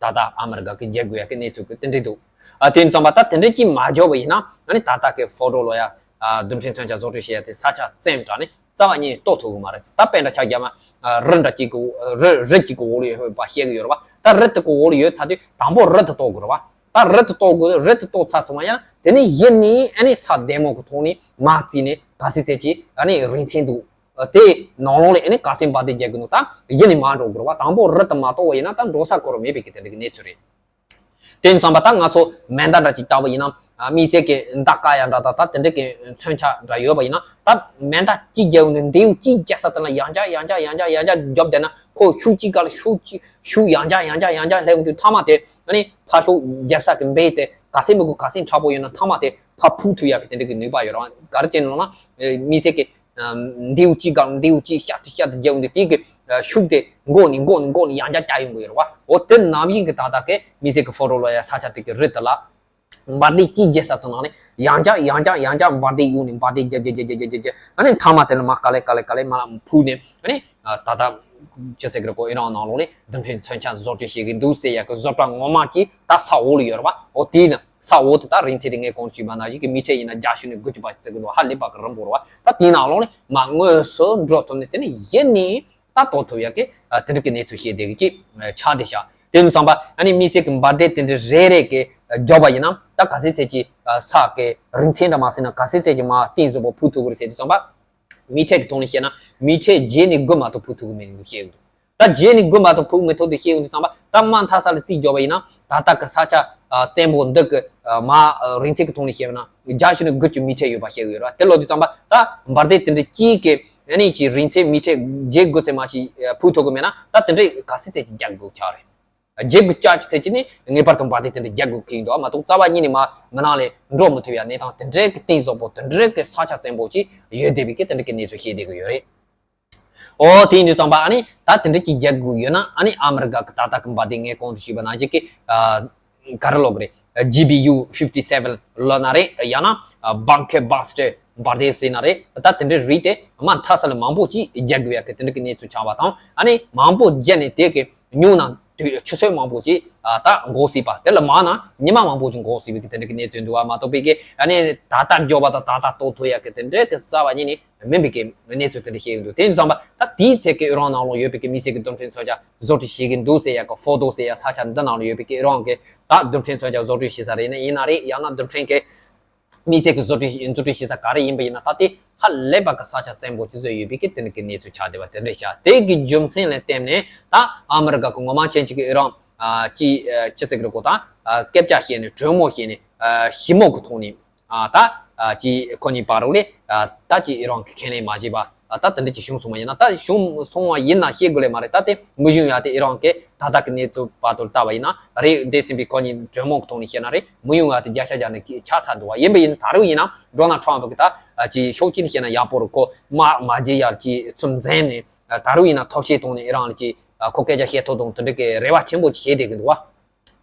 ད་ལྟ་ཨ་མི་རི་ཀ་གི་རྒྱག་དགོས་ཡ་གི་གནས་ཚུལ་གི་དེ་འདྲ་འདུག་ཨ་དེ་ཙམ་པ་ད་དེ་འདྲ་ཅིག་མ་འཇོག་པ་ཡིན་ན་ཨ་ནི་ད་ལྟ་གི་ཕོ་ཊོ་ལོ་ཡ་རྡུལ་ཕྲན་མཚོན་ཆ་བཟོ་སྐྲུན་བྱེད་ཡ་དེ་ས་ཆ་བཙན་དྲགས་ནས། རྩ་བ་ཉིད་ནས་གཏོར་ཐུབ་ཀྱི་མ་རེད། ད་དཔེ་འདྲ་ཆ་བརྒྱབ་ན་རི་འདྲ་གཅིག་གི་རི་རི་གཅིག་གི་འོག་ལ་ཡོད་པ་བཤད་ཀྱི་ཡོད་རེད་བ། ད་རི་དེ་གི་འོག་ལ་ཡོད་ཚར་དུས་དང་པོ་རི་དེ་གཏོར་དགོས་རེད་བ། ད་རི་དེ་གཏོར་དགོས། རི་དེ་གཏོར་ཚར་སོང་བ་ཡིན་ན་དེ་ནས་གཞི་ནས་ཨ་ནི་ས་བདེ་མོ་གི་ཐོག་ནས་མར་བརྩིས་ནས་ག་ཚད་ཚད་ཀྱི་ཨ་ནི་རིན་ཆེན་འདུག་དེ་ནང་ལོགས་ལ་ཨ་ནི་ག་ཚད་འབར་མདེལ་རྒྱག་གི་འདུག་ད་གཞི་ནས་མར་འགྲོ་དགོས་རེད་བ། དང་པོ་རི་དེ་མ་གཏོར་བ་ཡིན་ན་ད་འགྲོ་ས་ཁོ་རང་མེད་པའི་གི་དེ་འདྲ་གི་གནས་ཚུལ་རེད། དེ་ཡིན་ཙང་པ་ད་ང་ཚོ་མེ་མདའ་འདྲ་ཅིག་བཏགས་པ་ཡིན་ན། ཨ། དམིགས་བསལ་གྱི་མདའ་ཀ་ཡ་འདྲ་དང་ད་དེ་འདྲ་གི་མཚོན་ཆ་འདྲ་ཡོད་པ་ཡིན་ན། ད་མེ་མདའ་གཅིག་རྒྱག་ཡོང་དུས་མདེའུ་གཅིག་རྒྱག་ས་དེ་ལ་ཡང་བསྐྱར་ཡང་བསྐྱར་ཡང་བསྐྱར་ཡང་བསྐྱར་རྒྱབ་བསྡད་ན། ཁོ་ཤུགས་གཅིག་ག་ལ་ཤུགས་གཅིག་ཤུགས་ཡང་བསྐྱར་ཡང་བསྐྱར་ཡང་བསྐྱར་སླེབས་ཡོང་དུས་མཐའ་མ་དེ། ཨ་ནི་ཕར་ཕྱོགས་རྒྱབ་ས་གི་མདེའུ་དེ་ག་ཚད་མི་དགོས། ག་ཚད་མཁྲེགས་པོ་ཡོད་ན་མཐའ་མ་དེ་ཕར་འཕུར་ཐུབ་ཡག་གི་དེ་འདྲ་གི་ནུས་པ་ཡོད་རེད་བ། ག་རེ་བྱས་ནས་ལབ་ན། ཨ། དམིགས་བསལ་གྱི་ཨ། མདེའུ་གཅིག་ག་ལ་མདེའུ་གཅིག་ཤར་དུ་ཤར་དུ་རྒྱག་ཡོང་དུས་དེ་གི་ཤུགས་དེ་འགོ་ནས་འགོ་ནས་འགོ་ནས་ཡང་བསྐྱར་བརྒྱབ་ཡོང་གི་ཡོད་རེད་བ། འོ་དེ་ནམ་ཡིན་གི་ད་ལྟ་གི་དམིགས་བསལ་གི་ཕོ་ཊོ་ལ་ཡ་ས་ཆ་དེ་གི་རི་དེ་ལ་འབར་མདེལ་གཅིག་རྒྱག་ས་དེ་ནང་ནས་ཡང་བསྐྱར་ཡང་བསྐྱར་ཡང་བསྐྱར་འབར་མདེལ་གཡུག་ནས་འབར་མདེལ་རྒྱབ་རྒྱབ་རྒྱབ་རྒྱབ་རྒྱབ། ཨ་ནི་མཐའ་མ་དེ་ལ་མར་ག་ལེ་ག་ལེ་ག་ལེ་མར་འཕུར་ནས། ཨ་ནི་ད་ལྟ་ཅི་ཟེར་གི་རེད་གོ། ཨི་རན་ནང་ལོགས་ནས་རྡུལ་ཕྲན་མཚོན་ཆ་བཟོ་སྐྲུན་བྱེད་ཀྱི་འདུག་ཟེར་ཡག་གི་བཟོ་གྲྭ་ངོ་མ་གཅིག་ད་ས་འོག་ལ་ཡོད་རེད་བ། འོ་དེ་ནི་ས་འོག་དེ་ད་རིང་ཚད་དེ་ངས་གོང་དུ་ཞུས་པ་ནང་བཞིན་གྱི་མི་ཆེ་ཡིན་ན་བརྒྱ་ཤུ་ནས་དགུ་བཅུ་བར་ཟེར་གི་འདུག་ཧ་ལས་པ་གི་རིང་པོ་རེད་བ། ད་དེའི་ནང་ལོགས་ནས་མར་དངོས་སུ་འགྲོ་ཐུབ་ནས་དེ་ནས་གཞི་ནས་ད་གཏོར་ཐུབ་ཡག་གི་ཨ། དེ་འདྲ་གི་གནས་ཚུལ་ཞིག་བསྡད་གི་ཅིག་ཨ། ཆགས་བསྡད་ཤག་དེ་ནས་བསམ་པ་ཨ་ནི་དམིགས་བསལ་གྱི་འབར་མདེལ་དེ་འདྲ་རེ་རེ་གི་ཨ། རྒྱབ་པ་ཡིན་ན་ད་ག་ཚད་ཚད་ཀྱི་ཨ། ས་གི་རིང་ཚད་འདྲ་མ་ཟིན་ན་ག་ཚད་ཚད་ཀྱི་མར་གཏིང་ཟབ་པོ་འཕུར་ཐུབ་གི་རེད་ཟེར་དུས་ཙམ་པ། མིག་ཁྲེལ་གྱི་ཐོག་ནས་བཤད་ན་མིག་ཁྲེལ་བརྒྱད་ནས་དགུ་མ་གཏོགས་འཕུར་ཐུབ་ཀྱི་མེད་འདུག་བཤད་ཀྱི་འདུག་ད་བརྒྱད་ནས་དགུ་མ་གཏོགས་འཕུར་མི་ཐུབ་འདུག་བཤད་ཀྱི་འདུག་བསམ་པ། ད་མར་མཐའ་ས་ལ་རྩིས་རྒྱག་པ་ཡིན་ན་ད་ལྟ་གི་ས་ཆ་ཨ། བཙན་པོ་འདི་གི་ཨ། མར་ཨ། རིང་ཚད་ཀྱི་ཐོག་ནས་བཤད་པ་ན་བརྒྱ་ཤུ་ནས་དགུ་བཅུ་མིག་ཁྲེལ་ཡོད་པ་བཤད་ཀྱི་ཡོད་རེད་བ། དེ་ལབ་དུས་ཙམ་པ་ད་འབར་མདེལ་དེ་འདྲ་གཅིག་གི་ཨ་ནི་ཀྱི་རིང་ཚད་མིག་ཁྲེལ་བརྒྱད་དགུ་ཙམ་མ་ཞིག་ཨ། འཕུར་ཐུབ་ཀྱི་མེད་ན་ད་དེ་འདྲ་ག་ཚད་ཚད་ཀྱི་རྒྱག་དགོས་ཆགས་རེད། བརྒྱད་དགུ་བཅུ་ཙམ་ཅིག་ནི་ངེས་པར་དུ་འབར་མདེལ་དེ་འདྲ་རྒྱག་དགོས་ཀྱི་ཡིན་འདུག་བ། མ་གཏོགས་རྩ་བ་ཉིད་ནས་མར་མི་ནང་ལ་འགྲོ་མི་ཐུབ་ཡ་གནས་སྟངས་དེ་འདྲའི་གི་གཏིང་ཟབ་པོ་དེ་འདྲའི་གི་ས་ཆ་བཙན་པོ་ཅིག་ཡོད་བསྡད་པའི་གི་དེ་འདྲའི་གི་གནས་ཚུལ་བཤད་བསྡད་གི་ཡོད་རེད། ཨོ་དེ་ཡིན་དུས་ཙམ་པ་ཨ་ནི་ད་དེ་འདྲ་ཅིག་རྒྱག་དགོས་ཡོད་ན་ཨ་ནི་ཨ་མི་རི་ཀ་གི་ད་ལྟ་གི་འབར་མདེལ་ངས་གོང་དུ་ཞུས་པ་ནང་བཞིན་གི་ཨ། ག་རེ་ལབ་དགོས་རེད། ཇི་བི་ཡུ་ཕིབ་ཊི་སེ་ཝེན་ལབ་ན་རེད། ཡང་ན་ཨ། བྷང་ཀེར་བྷ་སི་ཊར་འབར་མདེལ་ཟེར་ན་རེད། ད་དེ་འདྲའི་རིགས་དེ་མར་མཐའ་ས་ལ་མང་པོ་ཅིག་རྒྱག་དགོས་ཡ་གི་དེ་འདྲ་གི་གནས་ཚུལ་ཆགས་པ་དང་། ཨ་ནི་མང་པོ་བརྒྱབ་ནས་དེ་གི་ཉུང་ན་དུས་ཆུ་ཚོད་མང་པོ་ཅིག་ཨ། ད་འགོར་སྲིད་པ། དེ་ལས་མང་ན་ཉི་མ་མང་པོ་ཅིག་འགོར་སྲིད་པའི་གི་དེ་འདྲ་གི་གནས་ཚུལ་འདུག་བ། མ་གཏོགས་པའི་གི་ཨ་ནི་ད་ལྟ་རྒྱོབ་པ་དང་ད་ལྟ་གཏོར་ཐུབ་ཡ་གི་དེ་འདྲ་གི་རྩ་བ་ཉིད་ནས་མིན་པའི་གི་གནས་ཚུལ་དེ་འདྲ་བཤད་ཀྱི་འདུག་དེ་ཡིན་ཙང་པ་ད་དེའི་ཚེ་གི་ཨི་རན་ནང་ལོགས་ཡོད་པའི་གི་དམིགས་བསལ་གི་རྡུལ་ཕྲན་མཚོན་ཆ་བཟོ་སྐྲུན་བྱེད་ཀྱི་འདུག་ཟེར་ཡ་གི་ཧྥོ་ཏོ་ཟེར་ཡ་ས་ཆ་འདི་ནང་ལ་ཡོད་པའི་གི་ཨི་རན་གི་ད་རྡུལ་ཕྲན་མཚོན་ཆ་བཟོ་སྐྲུན་བྱེད་ས་རེད་ན་ཡིན་ན་རེད། ཡང་ན་རྡུལ་ཕྲན་གི་དམིགས་བསལ་གི་བཟོ་སྐྲུན་བཟོ་སྐྲུན་བྱེད་ས་ག་རེ་ཡིན་པ་ཡིན་ན་ད་དེ་ཧ་ལས་པ་གི་ས་ཆ་བཙན་པོ་ཅིག་བཟོས་ཡོད་པའི་གི་དེ་འདྲ་གི་གནས་ཚུལ་ཆགས་བསྡད་པ་དེ་འདྲ་ཤག་དེ་གི་རྒྱུ་མཚན་ལ་བརྟེན་ནས་ད་ཨ་མི་རི་ཀ་གི་ངོ་མ་ཅན་ཅིག་གི་ཨི་རན་ཨ། ཅི་ཅི་ཟེར་གི་རེད་གོ། ད་ཨ། སྐད་ཆ་བཤད་ནས་གྲོས་མོལ་བྱས་ནས་ཨ། ཞི་མོལ་གི་ཐོག་ནས་ཨ། ད་ཨ། ཅི་ཁོ་གཉིས་བར་རོགས་ལས་ཨ། ད་ཅི་ཨི་རན་གི་ཁས་ལེན་མ་བྱས་པ་ཨ། ད་དེ་འདྲ་ཅིག་བྱུང་སོང་བ་ཡིན་ན། ད་བྱུང་སོང་བ་ཡིན་ན་བཤད་དགོས་ལེ་མ་རེད། ད་དེ་མི་གཞུང་ཡ་དེ་ཨི་རན་གི་ད་ལྟ་གི་གནས་ཚུལ་བར་དུ་ལྟ་བ་ཡིན་ན་རེད། འདས་ཟིན་པའི་ཁོ་གཉིས་གྲོས་མོལ་གི་ཐོག་ནས་བཤད་ན་རེད། མི་གཞུང་ཡ་དེ་བརྒྱ་ཆ་བརྒྱ་ནས་ཆགས་ཚར་འདུག་བ། ཡིན་པ་ཡིན་ད་རུང་ཡིན་ན་ཌོ་ནལ་ཊམ་པ་གི་ད་ཨ། ཅི་ཕྱོགས་གཅིག་ནས་བཤད་ན་ཡག་པོ་རུ་ཁོ་མ་མ་བརྗེད་ཡར་ཅི་ཚུར་འཛེམ་ནས་ད་རུང་ཡིན་ན་ཐབས་ཤེས་ཐོག་ནས་ཨི་རན་ལ་ཅི་ཁོ་སྐད་ཆ་བཤད་ཐུབ་དང་དེ་འདྲ་གི་རེ་བ་ཆེན་པོ་ཅིག་བྱེད་བསྡད་ཀྱི་འདུག་བ།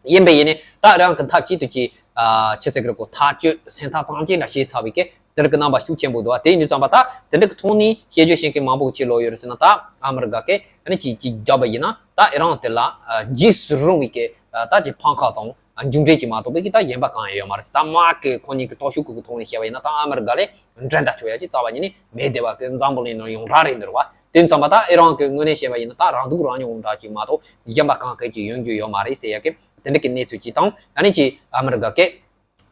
ཡིན་པས་ཡིན་ནས་ད་ཨི་རན་གི་མཐའ་གཅིག་ཏུ་ཅི་ཨ། ཅི་ཟེར་གི་རེད་གོ། ཐག་གཅོད་སེམས་ཐག་གཙང་ཅན་འདྲ་བྱས་ཚར་བའི་གི་དེ་འདྲ་གི་རྣམ་པ་ཤུགས་ཆེན་པོ་འདུག་བ། དེ་ཡིན་དུས་ཙམ་པ་ད་དེ་འདྲ་གི་ཐོག་ནས་བཤད་རྒྱུ་བཤད་མཁན་མང་པོ་ཅིག་ལོག་ཡོད་རེད་ཟེར་ན། ད་ཨ་མི་རི་ཀ་གི་ཨ་ནི་ཅི་ཅི་བརྒྱབ་པ་ཡིན་ན་ད་ཨི་རན་དེ་ལ་ཨ། འཇིགས་སུ་རུང་བའི་གི་ཨ། ད་ཅི་ཕམ་ཁ་དང་མཇུག་འབྲས་ཅིག་མ་གཏོགས་པའི་གི་ད་གཞན་པ་གང་ཡང་ཡོད་མ་རེད། ད་མར་གི་ཁོ་གཉིས་ཀྱི་སྟོབས་ཤུགས་ཀྱི་ཐོག་ནས་བཤད་པ་ཡིན་ན་ད་ཨ་མི་རི་ཀ་ལས་འགྲན་ཟླ་ཆོག་ཡ་ཅིག་རྩ་བ་ཉིད་ནས་མེད་བསྡད་པ་གི་འཛམ་བུ་གླིང་ནང་ཡོངས་གྲགས་རེད་འདུག་བ། དེ་ཙམ་པ་ད་ཨི་རན་གྱི་ངོས་ནས་བཤད་པ་ཡིན་ན་ད་རང་སྡུག་རང་ཉོ་འདྲ་ཅིག་མ་གཏོགས་གཞན་པ་གང་ག་ཅིག་ཡོང་རྒྱུ་ཡོད་མ་རེད་ཟེར་ཡ་གི་དེ་འདྲ་གི་གནས་ཚུལ་ཅིག་དང་། ཨ་ནི་ཅི་ཨ་མི་རི་ཀ་གི་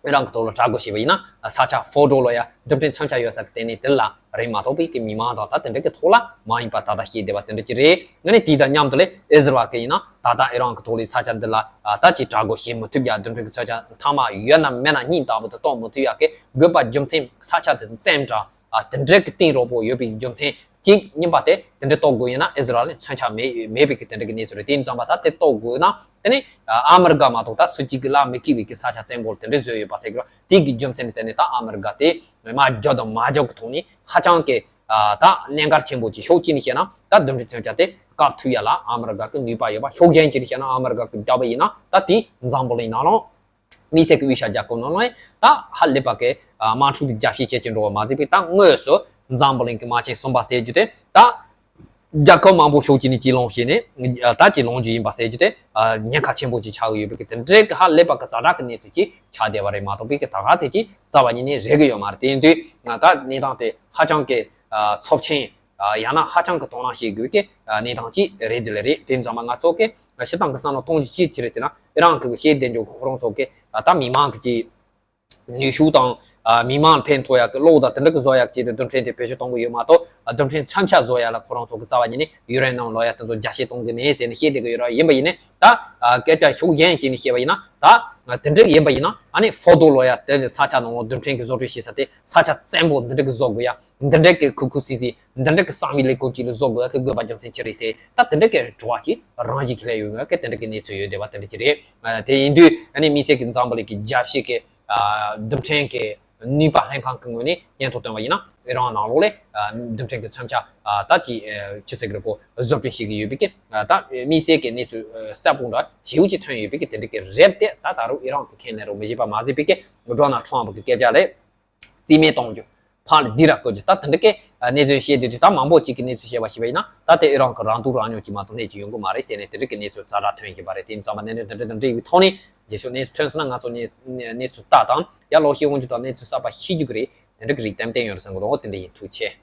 ཨི་རན་གྱི་ཐོག་ལ་དྲག་རྒོལ་བྱས་པ་ཡིན་ན་ས་ཆ་ཧྥོ་ཏོ་ལ་ཡ་རྡུལ་ཕྲན་མཚོན་ཆ་ཡོད་ས་གི་ལྟེ་གནས་དེ་ལ་རེད་མ་གཏོགས་པའི་གི་མི་མང་དང་ད་དེ་འདྲ་གི་ཐོག་ལ་མ་ཡིན་པ་ད་ལྟ་བཤད་བསྡད་པ་དེ་འདྲ་ཅིག་རེད། ཨ་ནི་དེ་དང་མཉམ་དུ་ལས་ཨི་ཟི་རལ་གི་ཡིན་ན་ད་ལྟ་ཨི་རན་གྱི་ཐོག་ལ་ས་ཆ་འདི་ལ་ད་ཅི་དྲག་རྒོལ་བྱེད་མི་ཐུབ་ཡ། རྡུལ་ཕྲན་གྱི་མཚོན་ཆ་མཐའ་མ་ཡོད་ན་མེད་ན་སྙིང་ལྟ་བུ་དུ་གཏོང་མི་ཐུབ་ཡ་གི་དགོས་པ་རྒྱུ་མཚན་ས་ཆ་དེ་བཙན་དྲག་ཨ། དེ་འདྲའི་གི་གཏིང་རོགས་པོ་ཡོད་པའི་རྒྱུ་མཚན་གཅིག་གཉིས་པ་དེ་དེ་འདྲ་གཏོར་དགོས་ཡིན་ན་ཨི་ཟི་རལ་ལ་མཚོན་ཆ་མེད་མེད་པའི་གི་དེ་འདྲ་གི་གནས་ཚུལ་རེད། དེ་ཡིན་ཙང་པ་ད་དེ་གཏོར་དགོས་ན་དེ་ནི་ཨ། ཨ་མི་རི་ཀ་མ་གཏོགས་ད་སུ་གཅིག་གི་ལ་མི་ཁེལ་བའི་གི་ས་ཆ་བཙན་པོ་དེ་འདྲ་བཟོས་ཡོད་པ་ཟེར་གི་རེད། དེ་གི་རྒྱུ་མཚན་ནི་དེ་ནི་ད་ཨ་མི་རི་ཀ་དེ་མར་རྒྱབ་དང་མ་རྒྱབ་གི་ཐོག་ནས་ཧ་ཅང་གི་ཨ། ད་གནད་འགག་ཆེན་པོ་ཅིག་ཕྱོགས་གཅིག་ནས་བཤད་ན་ད་རྡུལ་ཕྲན་མཚོན་ཆ་དེ་བཀག་ཐུབ་ཡ་ལ་ཨ་མི་རི་ཀ་གི་ནུས་པ་ཡོད་པ། ཕྱོགས་གཞན་ཅིག་ནས་བཤད་ན་ཨ་མི་རི་ཀ་གི་རྒྱབ་པ་ཡིན་ན་ད་དེ་འཛམ་བུ་གླིང་ནང་ལ། དམིགས་བསལ་གྱི་དབུས་ཤར་རྒྱལ་ཁབ་ནང་ལ་ད་ཧ་ལས་པ་གི་ཨ། དམག་འཁྲུག་དེ་རྒྱབ་བཤིག་བྱེད་ཀྱི་འགྲོ་བ་མ་ཟད་པའི་ད་དངོས་སུ་འཛམ་བུ་གླིང་གི་དམག་ཆེན་གསུམ་པ་ཟེར་རྒྱུ་དེ་ད་རྒྱལ་ཁབ་མང་པོ་ཕྱོགས་གཅིག་ནས་གཅིག་ལངས་བྱས་ནས་ད་གཅིག་ལངས་རྒྱུ་ཡིན་པ་ཟེར་རྒྱུ་དེ་ཨ། ཉེན་ཁ་ཆེན་པོ་ཅིག་ཆགས་ཀྱི་ཡོད་པའི་གི་དེ་འདྲའི་གི་ཧ་ལས་པ་གི་ཛ་དྲག་གི་གནས་ཚུལ་ཅིག་ཆགས་བསྡད་པ་རེད་མ་གཏོགས་པའི་གི་ད་ག་ཚད་ཅིག་རྩ་བ་ཉིད་ནས་རེད་གི་ཡོད་མ་རེད། དེ་ཡིན་དུས་ང་ད་གནས་སྟངས་དེ་ཧ་ཅང་གི་ཨ། ཚབས་ཆེན། ཨ། ཡང་ན་ཧ་ཅང་གི་དོ་སྣང་བྱེད་དགོས་ཀྱི་ཨ། གནས་སྟངས་ཅིག་རེད་འདི་ལ་རེད། དེ་ཙམ་པ་ང་ཚོ་གི་ཨ། སྤྱིར་བཏང་གི་བསམ་བློ་གཏོང་རྒྱུ་ཅིག་ཅི་རེད་ཟེར་ན། ཨི་རན་གི་ཤེས་ལྡན་འཇོག་གི་ཁོ་རང་ཚོ་གི་ཨ། ད་མི་མང་གི་ཅིག་ ནུས་ཤུགས་དང་། ཨ། མི་མང་ཕན་ཐོགས་ཡག་གི་གློག་དང་དེ་འདྲ་གི་བཟོ་ཡག་ཆེད་དུ་རྡུལ་ཕྲན་དེ་བེད་སྤྱོད་གཏོང་གི་ཡོད་མ་གཏོགས། ཨ། རྡུལ་ཕྲན་མཚོན་ཆ་བཟོ་ཡག་ལ་ཁོ་རང་ཚོ་གི་རྩ་བ་ཉིད་ནས་ཡུ་རེ་ནམ་ལོ་ཡ་དེ་ཚོ་རྒྱ་སྐྱེད་གཏོང་གི་མེད་ཟེར་ནས་བཤད་བསྡད་གི་ཡོད་ར། ཡིན་པ་ཡིན་ནས་ད། ཨ། སྐད་ཆ་ཕྱོགས་གཞན་ཞིག་ནས་བཤད་པ་ཡིན་ན་ད། ཨ། དེ་འདྲ་ཡིན་པ་ཡིན་ན་ཨ་ནི་ཧྥོ་ཏོ་ལོ་ཡ་དེ་ནི་ས་ཆ་ནང་ལོགས་རྡུལ་ཕྲན་གི་བཟོ་སྐྲུན་བྱེད་ས་དེ་ས་ཆ་བཙན་པོ་འདི་འདྲ་གི་བཟོ་དགོས་ཡ། འདི་འདྲ་གི་ཁུ་ཁུ་སིམ་སིམ། འདི་འདྲ་གི་བསམ་ཡས་ལས་ཀུན་གྱིས་ལ་བཟོ་དགོས་ཡ་གི་དགོས་པ་རྒྱུ་མཚན་ཅི་རེད་ཟེར། ད་དེ་འདྲ་གི་དྲི་བ་ཅིག་རང་བཞིན་གྱིས་སླེབས་ཡོང་ཡ་གི་དེ་འདྲ་གི་གནས་ཚུལ་ཡོད་བསྡད་པ་དེ་འདྲ་ཅིག་རེད། ཨ། དེ་ཡིན་དུས་ཨ་ནི་དམིགས་བསལ་གྱི་འཛམ་བུ་གླིང་གི་རྒྱལ་སྤྱི་གི། ཨ། རྡུལ་ཕྲན་གྱི་ནུས་པ་ལྷན་ཁང་གི་ངོས་ནས་སྙན་ཐོ་བཏོན་པ་ཡིན་ན་ཨི་རན་ནང་ལོགས་ལ། ཨ། རྡུལ་ཕྲན་གྱི་མཚོན་ཆ། ཨ། ད་ཅི། ཨ། ཅི་ཟེར་གི་རེད་གོ་བཟོ་སྐྲུན་བྱེད་ཀྱི་ཡོད་པའི་གི། ཨ། ད་དམིགས་བསལ་གྱི་གནས་ཚུལ་གསལ་པོ་འདྲ་བྱེའུ་ཅིག་ཐོན་ཡོད་པའི་གི་དེ་འདྲ་གི་རེད་དེ། ད་ད་རུང་ཨི་རན་གྱི་ཁས་ལེན་རུང་མི་བྱེད་པ་མ་ཟད་པའི་གི་ཌོ་ནལ་ཊམ་གྱི་སྐད་ཆ་ལས། རྩིས་མེད་གཏོང་རྒྱུ། ཕར་ལ་སྡིགས་ར་བསྐུལ་རྒྱུ། ད་དེ་འདྲ་གི་གནས་ཚུལ་བཤད་དུས་དུས་ད་མང་པོ་ཅིག་གི་གནས་ཚུལ་བཤད་པ་ཞིག་པ་ཡིན་ན་ད་དེ་ཨི་རན་གི་རང་སྡུག་རང་ཉོ་གི་མ་གཏོགས་ལྷད་ཀྱི་ཡོང་གི་མ་རེད་ཟེར་ནས་དེ་འདྲ་གི་གནས་ཚུལ་ཛ་དྲག་ཐོན་གྱི་པ་རེད། དེ་ཡིན་ཙང་མ་གནད་དོན་དེ་འདྲ་དང་འབྲེལ་བའི་ཐོག་ནས་རྗེས་ཕྱོགས་གནས་ཚུལ་ཐོན་སོང་ན་ང་ཚོ་གནས་གནས་ཚུལ་ལྟ་དང་ཡར་ལོག་ཤེས་འོང་རྒྱུ་དང་གནས་ཚུལ་གསར་པ་ཤེས་རྒྱུ་གི་རེད། དེ་འདྲ་གི་རིགས་ཏན་ཏན་ཡོད་རེད་བསམ་གི་འདུག་དེ་འདྲ་ཡིན། ཐུགས་རྗེ་ཆེ།